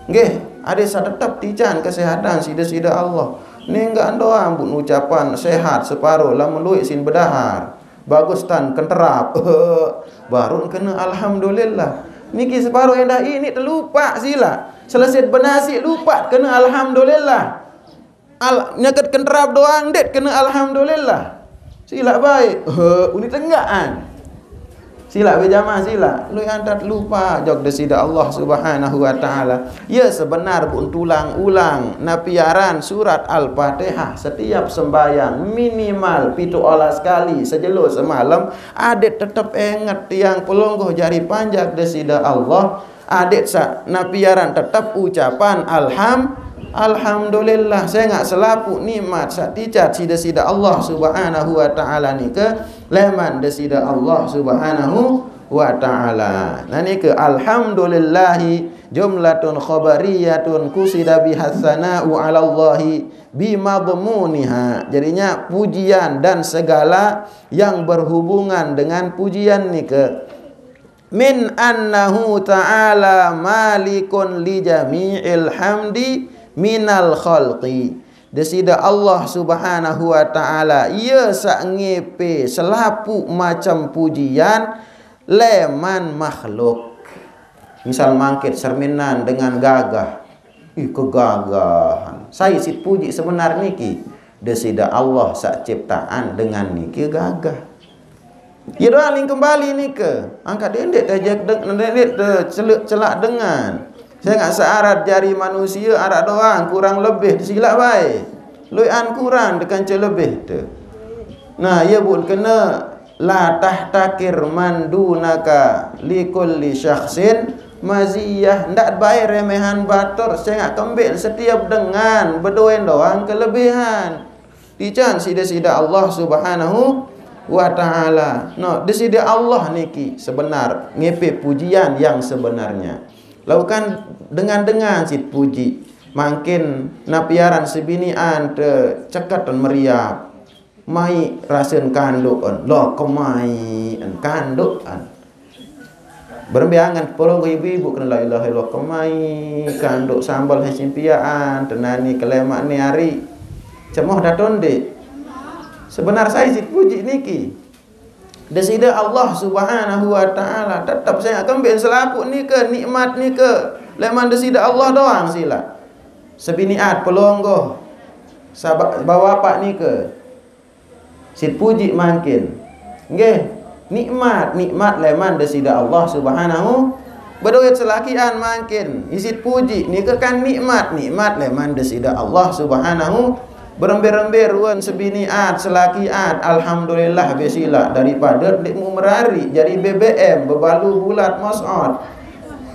Nggih, adeq saq tetep tican kesehatan siq Deside Allah. Nenggaq doang bun ucapan sehat separo lamun lueq sin bedahar. Bagus tan kenterap. Baruq kene alhamdulillah. Niki separo endah ini telupaq silaq. Selesit benasiq lupaq kene alhamdulillah. Al-, nyeket kenterap doang ndeq kene alhamdulillah. Silak bae. He, uni tenggaan. Silak be jamaah silak. Lue'an tat lupa jok deside Allah Subhanahu wa Ta'ala. Ya, sebenar bun tulang-ulang napi aran surat Al-Fatihah setiap sembayang minimal pitu olas kali sejelo semalem, adet tetep enget tiang pelungguh jari panjak deside Allah. Adet sa napi aran tetep ucapan alham, alhamdulillah, sengak selapuq nikmat saq ticat side-side Allah Subhanahu wa Ta'ala nike leman deside Allah Subhanahu wa Ta'ala. Nah, nike alhamdulillahi jumlatun khabariyatun qusida bihas sana'u 'alallahi bimadmuniha. Jadinya pujian dan segala yang berhubungan dengan pujian nike min annahu ta'ala malikun li jami'il hamdi minal khalqi. Deside Allah Subhanahu wa Ta'ala, Ie saq ngepe selapuq macem pujian leman makhluk. Misal mangkit serminan dengan gagah. Ih, kegagahan. Sai sit puji sebenar niki? Deside Allah saq ciptaan dengan niki gagah. Ye doang ling kembali nike. Angkat dendeq tejek deng-, dendeq teceluk celak dengan. Sengaq searat jari manusie araq doang kurang lebih, silaq bae. Lueqan kurang dekance lebih te. Nah, ye bun kene la tahtakir man dunaka likulli syakhsin maziyah. Ndaq bae remehan batur sengaq kembeq setiap dengan bedoen doang kelebihan. Tican side-side Allah Subhanahu wa Ta'ala. No, deside Allah niki sebenar ngepe pujian yang sebenarnya. Laguq kan dengan-dengan sit puji. Mangkin napi aran sebinian te ceket meriap. Mai rasen kandoqen, lo kemai en kandoqen. Berembe angen pelungguh ibu-ibu kene la ilaha illallah kemai, kandoq sambel he simpiaqan, tenani kelemaq ni ari. Cemoh daton ndeq? Sebenar sai sit puji niki. Deside Allah Subhanahu wa Ta'ala tetep sengaq kembeq selapuq nike, nikmat nike leman deside Allah doang silaq. Sebiniat pelungguh, saba-, bapaq nike. Sit puji mangkin. Nggih, nikmat, nikmat leman deside Allah Subhanahu. Bedoe selakian mangkin. Isit puji nike kan nikmat, nikmat leman deside Allah Subhanahu. Berembe-rembe ruen sebiniat, selakiat, alhamdulillah be silaq daripade ndeq mu merariq jari B B M bebalu bulat mosot.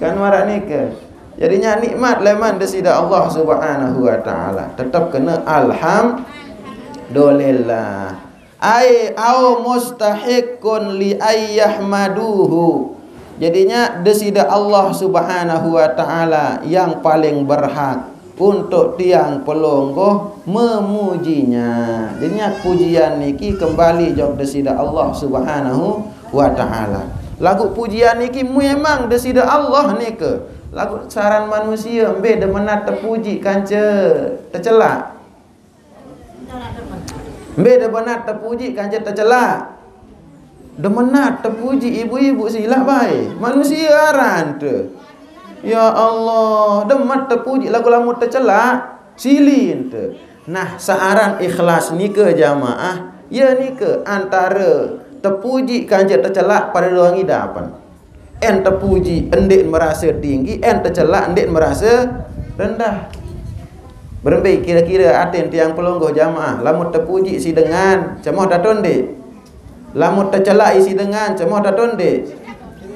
Kan maraq nike. Jadinya nikmat leman deside Allah Subhanahu wa Ta'ala. Tetep kene alhamdulillah. Ai au mustahiqqun li ayyahmaduhu. Jadinya deside Allah Subhanahu wa Ta'ala yang paling berhak untuk tiang pelungguh memujinya. Jadinya pujian niki kembali jok deside Allah Subhanahu wa Ta'ala. Laguq pujian niki memang deside Allah nike. Laguq saran manusie mbe demenat tepuji kance tecelak. Mbe demenat tepuji kance tecelak. Demenat tepuji ibu-ibu silaq bae. Manusie aran te. Ya Allah, demen tepuji laguq lamun tecelak, silin te. Nah, searan ikhlas nike jamaah, ye nike antare tepuji kance tecelak pade doang idapen. En tepuji ndeq merase tinggi, en tecelak ndeq merase rendah. Berembe kire-kire aten tiang pelungguh jamaah, lamun tepuji siq dengan, cemoh daton ndeq? Lamun tecelak isiq dengan, cemoh daton ndeq?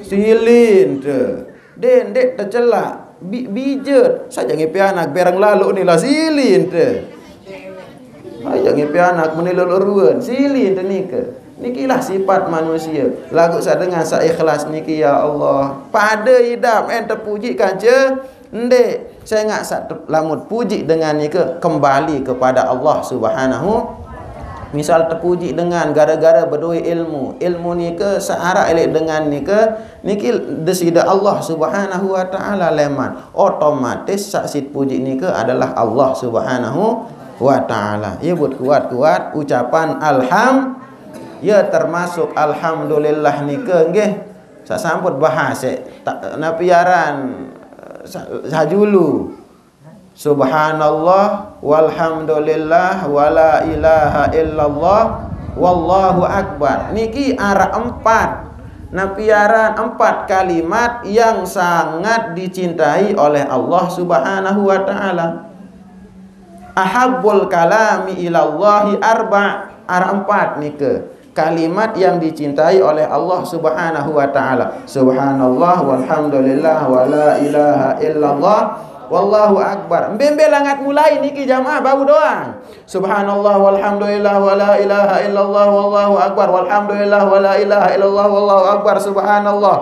Silin te. Dendeq tecelak, bi-, bijet. Sai jaq ngepe anak bereng laloq ni lah silin te. Sai jaq ngepe anak meni loloq ruen, silin te nike. Nikilah sipat manusie. Laguq saq dengan saq ikhlas niki, ya Allah, pade idap en tepuji kance ndeq. Sengaq saq te-, lamun puji dengan nike kembali kepada Allah Subhanahu. Misal tepuji dengan gara-gara bedoe ilmu. Ilmu nike saq araq leq dengan nike, niki deside Allah Subhanahu wa Ta'ala leman. Otomatis saq sit puji nike adalah Allah Subhanahu wa Ta'ala. Ye buat kuat-kuat ucapan alham-, ye termasuk alhamdulillah nike nggih. Saq sampun bahase ta-, napi aran, sa-, sajulu. Subhanallah, walhamdulillah, wala ilaha illallah, Wallahu akbar. Niki arah empat. Napi aran empat kalimat yang sangat dicintai oleh Allah Subhanahu wa taala. Ahabbul kalami ilallahi arba. Arah empat nike. Kalimat yang dicintai oleh Allah Subhanahu wa taala. Subhanallah walhamdulillah wala ilaha illallah wallahu akbar. Mbembe langat mulai niki jamaah bau doang. Subhanallah walhamdulillah wala ilaha illallah wallahu akbar. Walhamdulillah wala ilaha illallah wallahu akbar. Subhanallah.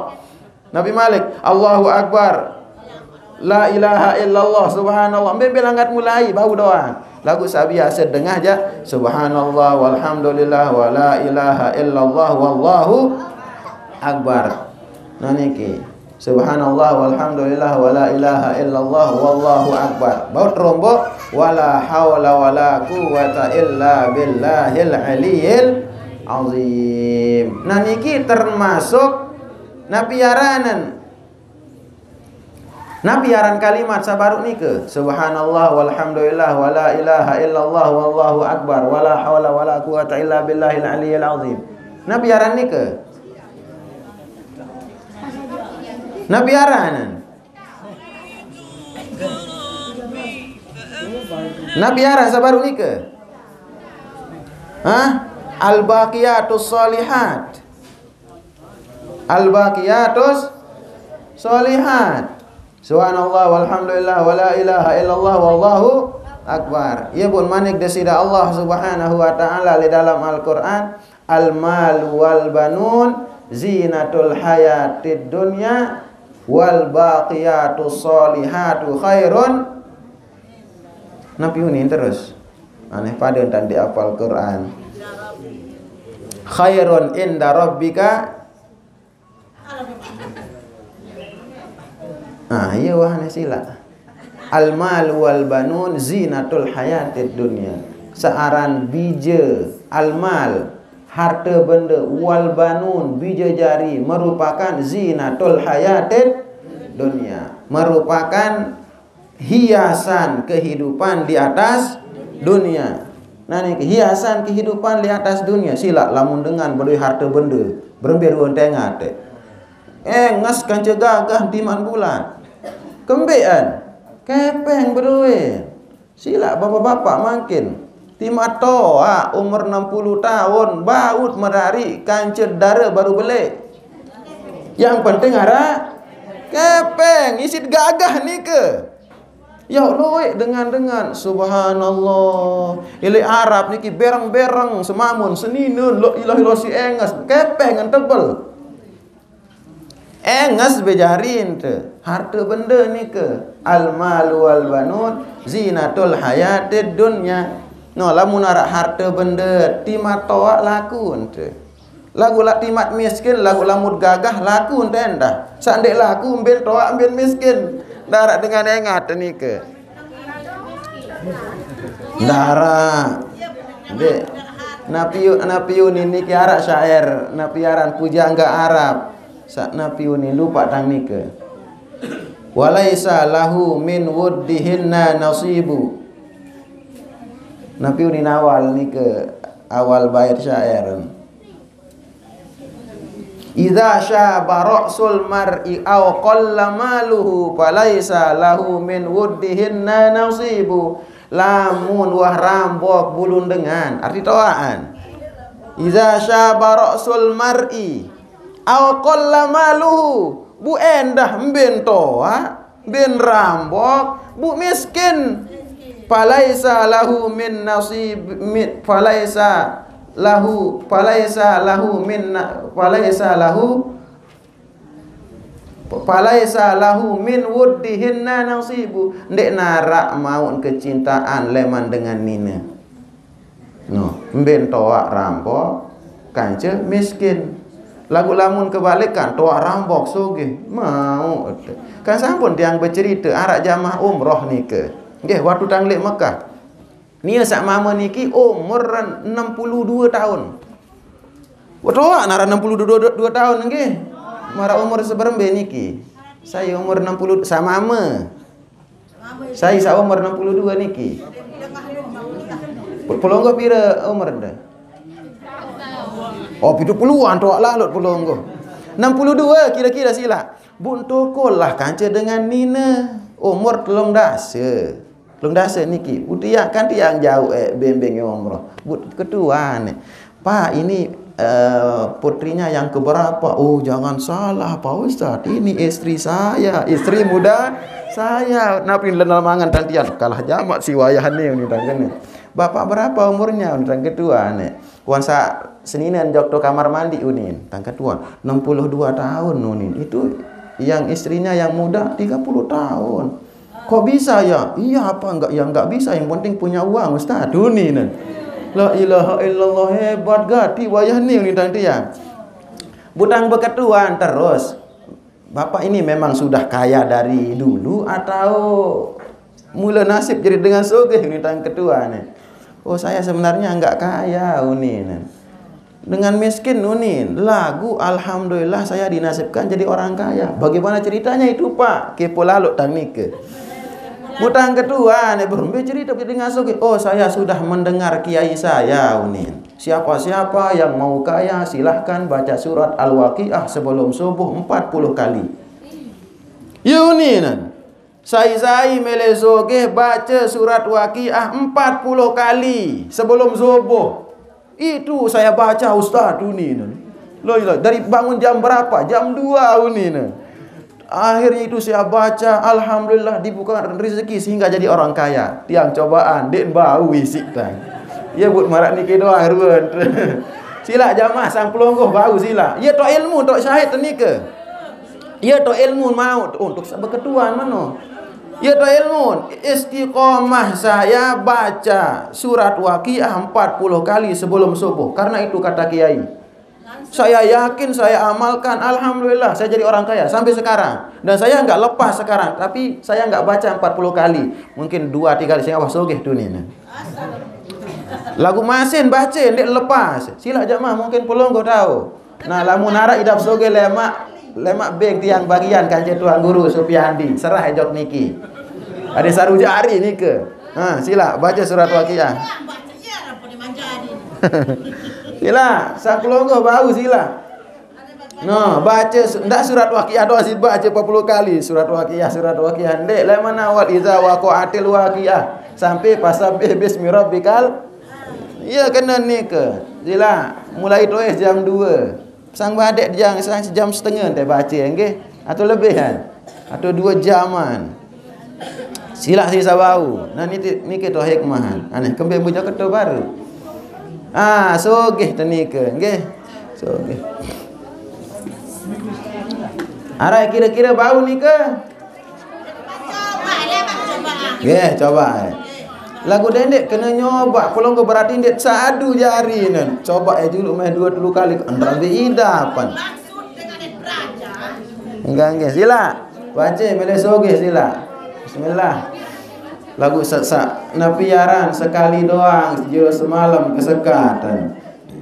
Nabi Malik, Allahu akbar. La ilaha illallah, subhanallah. Mbembe langat mulai bau doang. Lagu sabiasa dengah ja. Subhanallah walhamdulillah wala ilaha illallah wallahu akbar. Nah niki. Subhanallah walhamdulillah wala ilaha illallah wallahu akbar. Bau terombok, wala haula wala quwwata illa billahil aliyil azim. Nah niki termasuk napi aranan. Napi aran kalimat sabaru nike. Subhanallah walhamdulillah wala ilaha illallah wallahu akbar wala haula wala quwwata illa billahil aliyil azim. Napi aran nike. Napi aran. Napi aran sabaru nike. Hah? Al-baqiyatus shalihat. Al-baqiyatus shalihat. Subhanallah walhamdulillah wala ilaha illallah wallahu akbar. Ia pun manik desida Allah Subhanahu wa taala di dalam Al-Qur'an, al-mal wal banun zinatul hayatid dunya wal baqiyatus shalihatu khairun. Napi unin terus. Aneh pada tadi apal Quran. Khairun inda rabbika. Ah, iya wahana sila. Al-mal wal banun zinatul hayatid dunya. Searan bija al-mal, harta benda, wal banun, bija jari, merupakan zinatul hayatid dunya, merupakan hiasan kehidupan di atas dunia. Nah niki hiasan kehidupan di atas dunia. Sila lamun dengan berduwe harta benda, berembe ruang tengah te. Enges kanca gagah timan bulan. Kembean, kepeng berduwe. Sila bapak-bapak mangkin. Timat toa umur enam puluh tahun, baut merari kanca dara baru beli. Yang penting ara kepeng, isit gagah nike. Ya Allah, dengan-dengan, subhanallah. Ile Arab niki bereng-bereng, semamun, seninen, la ilaha illallah si enges, kepeng ngan tebel. Enges bejarin te, harta benda nike. Al-mal wal banun zinatul hayatid dunya. No, lamun arak harta benda, timat toa laku ente. Lagu lak timat miskin, lagu lamut gagah laku ente endah. Sak ndek laku, mbin toa, mbin miskin. Darak dengan engat nike. Ndara. Dek. Napiu, napiu ni niki arak syair, napi aran pujangga Arab. Sak napiu ni lupa tang nike. Walaisa lahu min wuddihinna nasibu. Napiu ni nawal nike awal bait syair. Idza syaba ra'sul mar'i aw qalla maluhu falaisa lahu min wuddihinna nasibu. Lamun wah rambok bulun dengan, arti toaan. Idza syaba ra'sul mar'i aw qalla maluhu, bu endah mbin toa, bin rambok, bu miskin. Falaisa lahu min nasib, mi-, falaisa lahu, falaisa lahu min na-, falaisa lahu, falaisa lahu min wuddihinna nasibu. Ndek narak maut kecintaan leman dengan nine. No, mbin toa rambok, kanca miskin. Lagu lamun kebalikan, toa rambok sugih, mau. Kan sampun tiang becerita, arak jamaah umroh nike. Nggih, waktu tanglik Mekah. Nia sak mama niki umur enam puluh dua tahun. Wah, toa nara enam puluh dua, dua tahun nggih. Mara umur seberembe niki. Saya umur enam puluh, sama mama. Saya sak umur enam puluh dua niki. Pu-, pulangga pira umur dah? Oh, pitu puluhan tu lalut pulungguh. Enam puluh dua kira-kira sila. Bun tokol lah kanca dengan nina. Umur telung dasa. Telung dasa niki. Utiak kan tiang jauh, eh, bimbing umroh. But ketua ni. Pak, ini, eh, putrinya yang keberapa? Oh, jangan salah, Pak Ustaz. Ini istri saya, istri muda saya. Napi lena mangan tang tiang? Kalah jamak si wayah ni, ni tang kena. Bapak berapa umurnya? Ni tang ketua ni. Wan sa seninen jok tu kamar mandi unin. Tang ketua, enam puluh dua tahun unin. Itu yang istrinya yang muda tiga puluh tahun. Kok bisa ya? Iya apa enggak? Ya enggak bisa, yang penting punya uang, Ustaz. Unin. La ilaha illallah, hebat gati wayah ni unin tang tiang. Butang beketuan terus. Bapak ini memang sudah kaya dari dulu atau mula nasib jadi dengan sogeh ni tang ketua ni? Oh, saya sebenarnya enggak kaya, uni ni. Dengan miskin, uni. Lagu, alhamdulillah, saya dinasibkan jadi orang kaya. Bagaimana ceritanya itu, Pak? Kepo lalut tang nika. Butang ketua ni, berumbi cerita jadi dengan sogeh. Oh, saya sudah mendengar kiai saya, uni. Siapa-siapa yang mau kaya, silahkan baca surat Al-Waqiah sebelum subuh empat puluh kali. Yuninan. Sai-sai mele sogeh baca surat Waqiah empat puluh kali sebelum subuh. Itu saya baca, Ustaz, uninan. Loh, loh, dari bangun jam berapa? Jam dua uninan. Akhirnya itu saya baca, alhamdulillah dibukakan rezeki sehingga jadi orang kaya. Tiang cobaan, dek bau isi tang. Ya, buat marak niki doang ruan. Sila jamaah sang pelonggoh bau sila. Ya, tok ilmu, tok syahid nika. Ya, tok ilmu mau untuk beketuan mano. Ya, tok ilmu, istiqomah saya baca surat Waqiah empat puluh kali sebelum subuh. Karena itu kata kiai. Saya yakin, saya amalkan, alhamdulillah, saya jadi orang kaya sampai sekarang. Dan saya nggak lepas sekarang, tapi saya nggak baca empat puluh kali. Mungkin dua tiga kali, saya wah sogeh tu ni. Lagu masin baca, ndik lepas. Sila jamaah mungkin pelonggoh tahu. Nah, lamun arak idap sogeh lemak, lemak beng tiang bagian kanca tuan guru Supiandi. Serah ejok niki. Ada saru jari nika. Ha, sila baca surat Waqiah. Sila, sang pelonggoh bau sila. No, baca su-, ndak surat Waqiah doang sit baca empat puluh kali. Surat Waqiah, surat Waqiah. Ndik, lain mana awal iza waqa'atil waqiah. Sampai fasabbih bismi rabbikal. Ya, kena nika. Sila, mulai tulis jam dua. Sang badek jam, sang jam setengah teh baca, nggih. Atau lebih kan? Atau dua jaman. Sila sisa bau. Nah, niki, niki tu hikmah. Aneh, kembali bujuk ketu baru. Ah, sogeh tu nika, nggih. Sogeh. Arai kira-kira bau nika? Nggih, coba. Lagu dendek kena nyoba, kalau nggak berarti ndik sadu jari nan. Coba eh dulu meh dua tilu kali, entar diidapan. Enggak, enggak. Sila. Baca, boleh sogeh sila. Bismillah. Lagu sesak. Napiaran sekali doang, sejelo semalam kesekatan.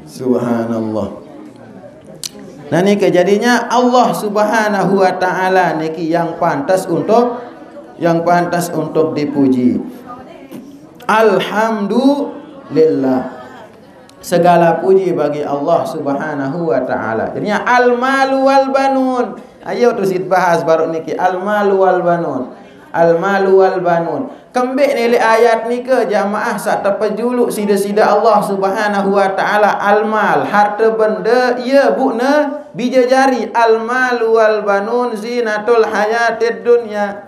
Subhanallah. Nah, niki jadinya Allah Subhanahu wa taala niki yang pantas untuk, yang pantas untuk dipuji. Alhamdulillah. Segala puji bagi Allah Subhanahu wa taala. Jadinya al-malu wal banun. Ayo tu sit bahas baru niki, al-malu wal banun. Al-malu wal banun. Kembik nilai ayat nika jamaah sak tepejuluk sida-sida Allah Subhanahu wa taala, al-mal, harta benda, iya bukna bija jari, al-malu wal banun zinatul hayatid dunya.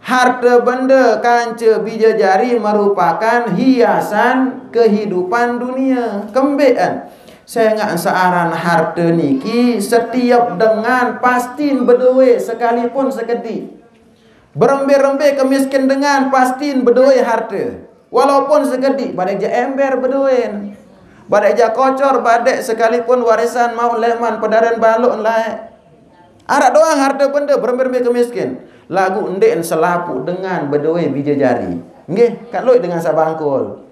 Harta benda kanca bija jari merupakan hiasan kehidupan dunia. Kembik kan? Sengak searan harta niki setiap dengan pastin bedoe sekalipun sekedi. Berembe-rembe kemiskin dengan pastin bedoe harta. Walaupun sekedi, badek ja ember bedoen. Badek ja kocor, badek sekalipun warisan mau leman pedaren balok lae. Arak doang harta benda berembe-rembe kemiskin. Lagu ndik selapuq dengan bedoe bija jari. Nggih, kan loik dengan sabangkul.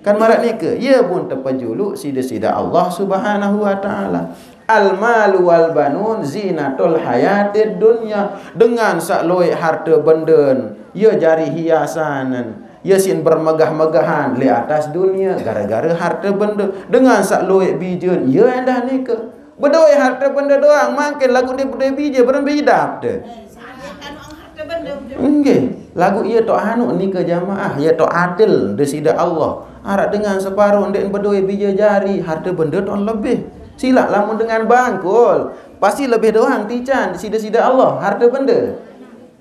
Kan marak nike, ye pun tepejuluk sida-sida Allah Subhanahu wa taala. Al-malu wal banun zinatul hayatid dunya. Dengan sak loik harta benden, ye jari hiasan Ye sin bermegah-megahan leq atas dunie gara-gara harte bende. Dengan saq lueq bijen, ye endah nike. Bedoe harte bende doang, mangkin laguq ndeq bedoe bije, berembe idapde? Nggih, laguq ie toq anuq nike jamaah, ie toq adil Deside Allah. Araq dengan separo ndeq bedoe bije jari, harte bende toq lebih. Silaq lamun dengan bangkol, pasti lebih doang tican Deside-side Allah, harte bende.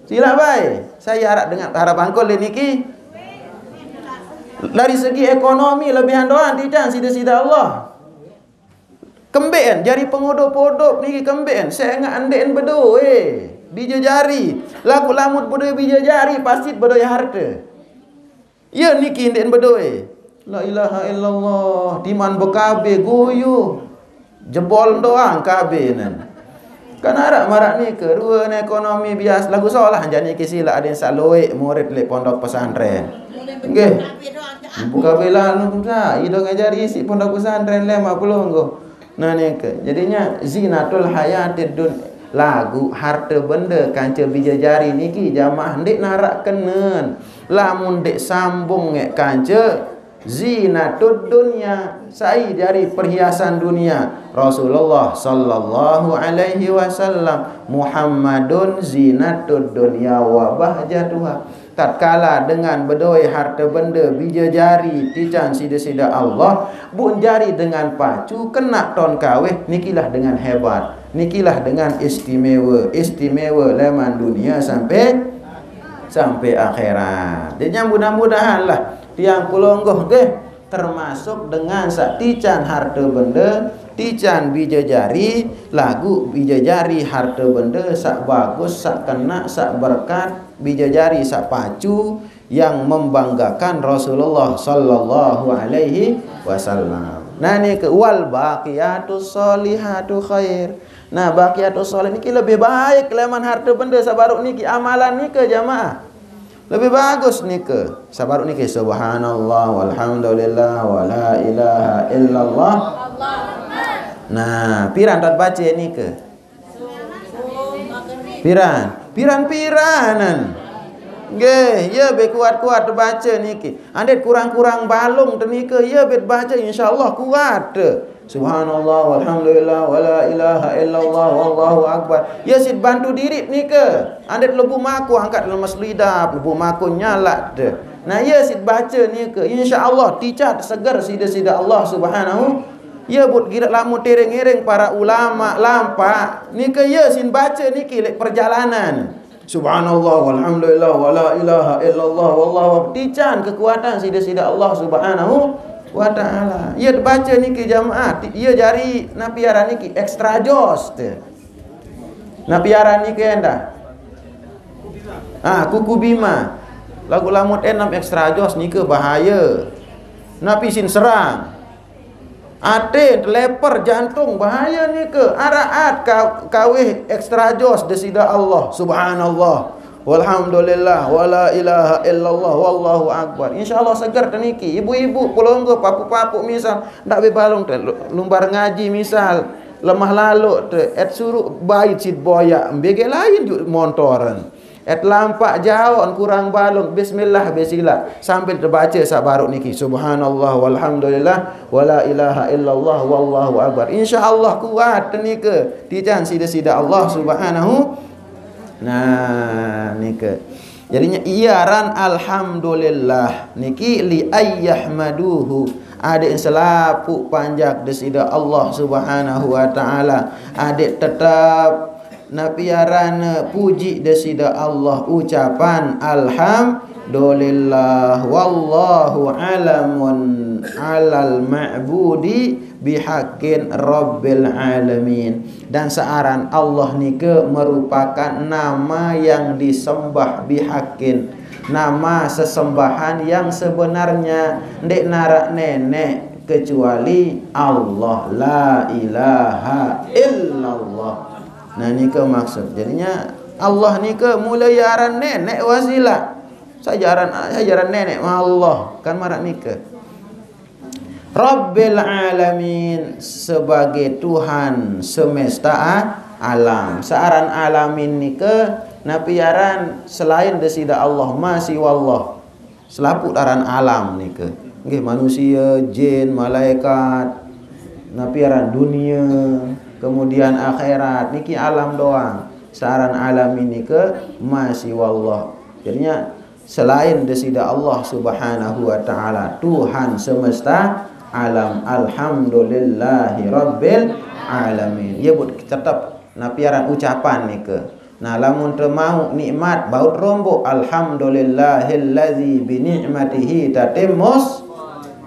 Silaq bae. Sai araq dengan araq bangkol leq niki. Dari segi ekonomi lebihan doang tican Deside-side Allah. Kembeqn jari pengodop-odop niki, kembeqn sengaq ndeqn bedoe bije jari. Laguq lamun bedoe bije jari, pasti bedoe harte. Ye niki ndeqn bedoe. La ilaha illallah, timan bekabe guyu. Jebol doang kabenen. Kan araq maraq nike, ruen ekonomi bias, laguq solah jaq niki silaq adeqn saq lueq murid leq pondok pesantren. Nggih. Buka belan sai dong ngajari isiq pondok pesantren lemaq pelungguh. Nah, nike. Jadinya zinatul hayatid dun-, laguq harte bende kance bije jari niki jamaah ndeq naraq kenen. Lamun ndeq sambung ngeq kance zinatud dunya, sai jari perhiasan dunia. Rasulullah sallallahu alaihi wasallam, "Muhammadun zinatud dunya wa bahjatuha." Tatkala dengan bedoe harte bende bije jari tican Side-side Allah, bun jari dengan pacu, kenaq ton kaweh, nikilah dengan hebat, nikilah dengan istimewe, istimewe leman dunie sampe, sampe akhirat. Jadi, mudah-mudahanlah tiang pelungguh nggih termasuk dengan saq tican harte bende, tican bije jari, laguq bije jari harte bende saq bagus, saq kenaq, saq berkat, bije jari saq pacu, yang membanggakan Rasulullah sallallahu alaihi wasallam. Nah, nike, wal baqiyatus sholihatu khair. Nah, baqiyatus sholih niki lebih baik leman harte bende saq baruq niki, amalan nike, jamaah. Lebih bagus nike. Saq baruq niki, subhanallah, walhamdulillah, wala ilaha illallah. Nah, piran tot bace nike? Piran? Piran-piranan. Nggih, ye be kuat-kuat bace niki. Andeqt kurang-kurang balung te nike, ye bet bace, insyaallah kuat. Subhanallah, walhamdulillah, wala ilaha illallah, wallahu akbar. Ye sit bantu diriq nike. Andeqt lebu mako angkat lemes lidap, lebu mako nyalaq te. Nah, ye sit bace nike, insyaallah ticat seger Side-side Allah Subhanahu. Ye but giraq lamun tereng-ereng para ulama lampaq, nike ye sin bace niki leq perjalanan. Subhanallah, walhamdulillah, wala ilaha illallah, wallahu akbar. Tican kekuatan Side-side Allah Subhanahu wa taala. Ye bace niki jamaah, ti-, ye jari napi aran niki? Extra jos te. Napi aran niki endah? Ah, kuku bima. Laguq lamun endah extra jos nike bahaye. Napi sin serang? Ate, leper, jantung, bahaye nike. Araq at ka-, kaweh extra jos Deside Allah. Subhanallah. Walhamdulillah. Wala ilaha illallah. Wallahu akbar. Insyaallah seger te niki. Ibu-ibu, pelungguh, papuq-papuq misal, ndaq be balung te lu-, lumbar ngaji misal, lemah laloq te, et suruq bait sit boyaq, mbe geq lain juq montoren. Et lampaq jaoq kurang balung, bismillah be silaq. Sambil tebace saq baruq niki, subhanallah, walhamdulillah, wala ilaha illallah, wallahu akbar. Insyaallah kuat te nike. Tican Side-side Allah Subhanahu. Nah, nike. Jadinya ie aran alhamdulillah niki li ayyahmaduhu. Adeq selapuq panjak Deside Allah Subhanahu wa taala. Adeq tetep napi aranne, puji Deside Allah, ucapan alhamdulillah, wallahu alamun alal ma'budi bihaqqin rabbil alamin. Dan searan Allah nike merupakan nama yang disembah bihaqqin, nama sesembahan yang sebenarnya, ndeq naraq neneq kecuali Allah, la ilaha illallah. Nah, nike maksud. Jadinya Allah nike mule ye aran neneq wasilah. Sai aran, sai aran neneq Allah, kan maraq nike. Rabbil alamin, sebagai Tuhan semesta a-, alam. Searan alamin nike napi aran selain Deside Allah, ma siwallah. Selapuq aran alam nike. Nggih, manusia, jin, malaikat, napi aran dunia, kemudian akhirat. Niki alam doang. Saq aran alam nike ma siwallah. Jadinya selain Deside Allah Subhanahu wa Ta'ala, Tuhan semesta alam, alhamdulillahi rabbil alamin. Ye buat tetep napi aran ucapan nike. Nah, lamun temauq nikmat, bau teromboq, "Alhamdulillahillazi bi ni'matihi tatimmus."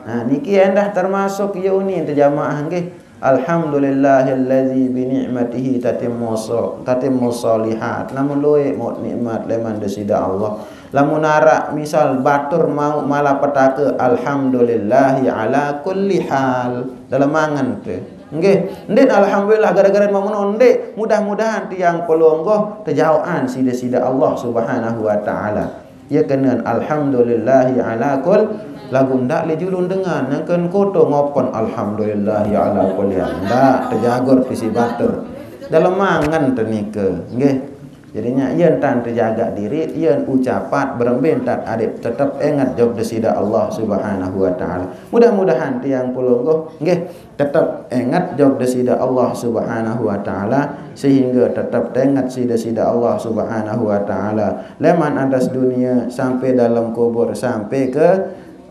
Nah, niki endah termasuk ye unin tejamaah nggih. "Alhamdulillahillazi bi ni'matihi tatimmus, tatimmus shalihat." Lamun lueq mauq nikmat leman Deside Allah. Lamun araq misal batur mauq malapetaka, "Alhamdulillahi ala kulli hal." Dalem angen te. Nggih, ndeq alhamdulillah gara-gara mauq meno, ndeq. Mudah-mudahan tiang pelungguh tejaoqan siq Deside Allah Subhanahu wa Ta'ala. Ye kenen alhamdulillahi ala kul, laguq ndaq leq julun dengan nyangken koto ngopen alhamdulillahi ala kulli hal. Ndaq, tejagur pisi batur. Dalem angen te nike, nggih. Jadinya, yen tan tejagaq diriq, yen ucapat berembe ntan adeq tetep enget jok Deside Allah Subhanahu wa Ta'ala. Mudah-mudahan tiang pelungguh, nggih, tetep enget jok Deside Allah Subhanahu wa Ta'ala, sehingge tetep tenget siq Deside Allah Subhanahu wa Ta'ala, leman atas dunie sampai dalem kubur, sampai ke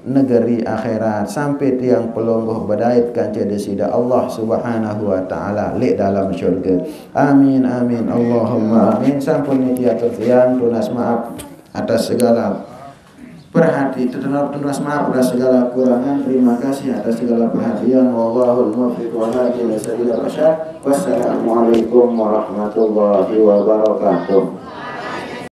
negeri akhirat, sampai tiang pelungguh bedait kance Deside Allah Subhanahu wa Ta'ala leq dalem syurga. Amin, amin, Allahumma amin. Sampun niki atur tiang, tunas maaf atas segala perhati-, tunas maaf atas segala kurangan. Terima kasih atas segala perhatian. Wallahul muwaffiq wa hadi ila sabilir rasyad. Wassalamualaikum warahmatullahi wabarakatuh.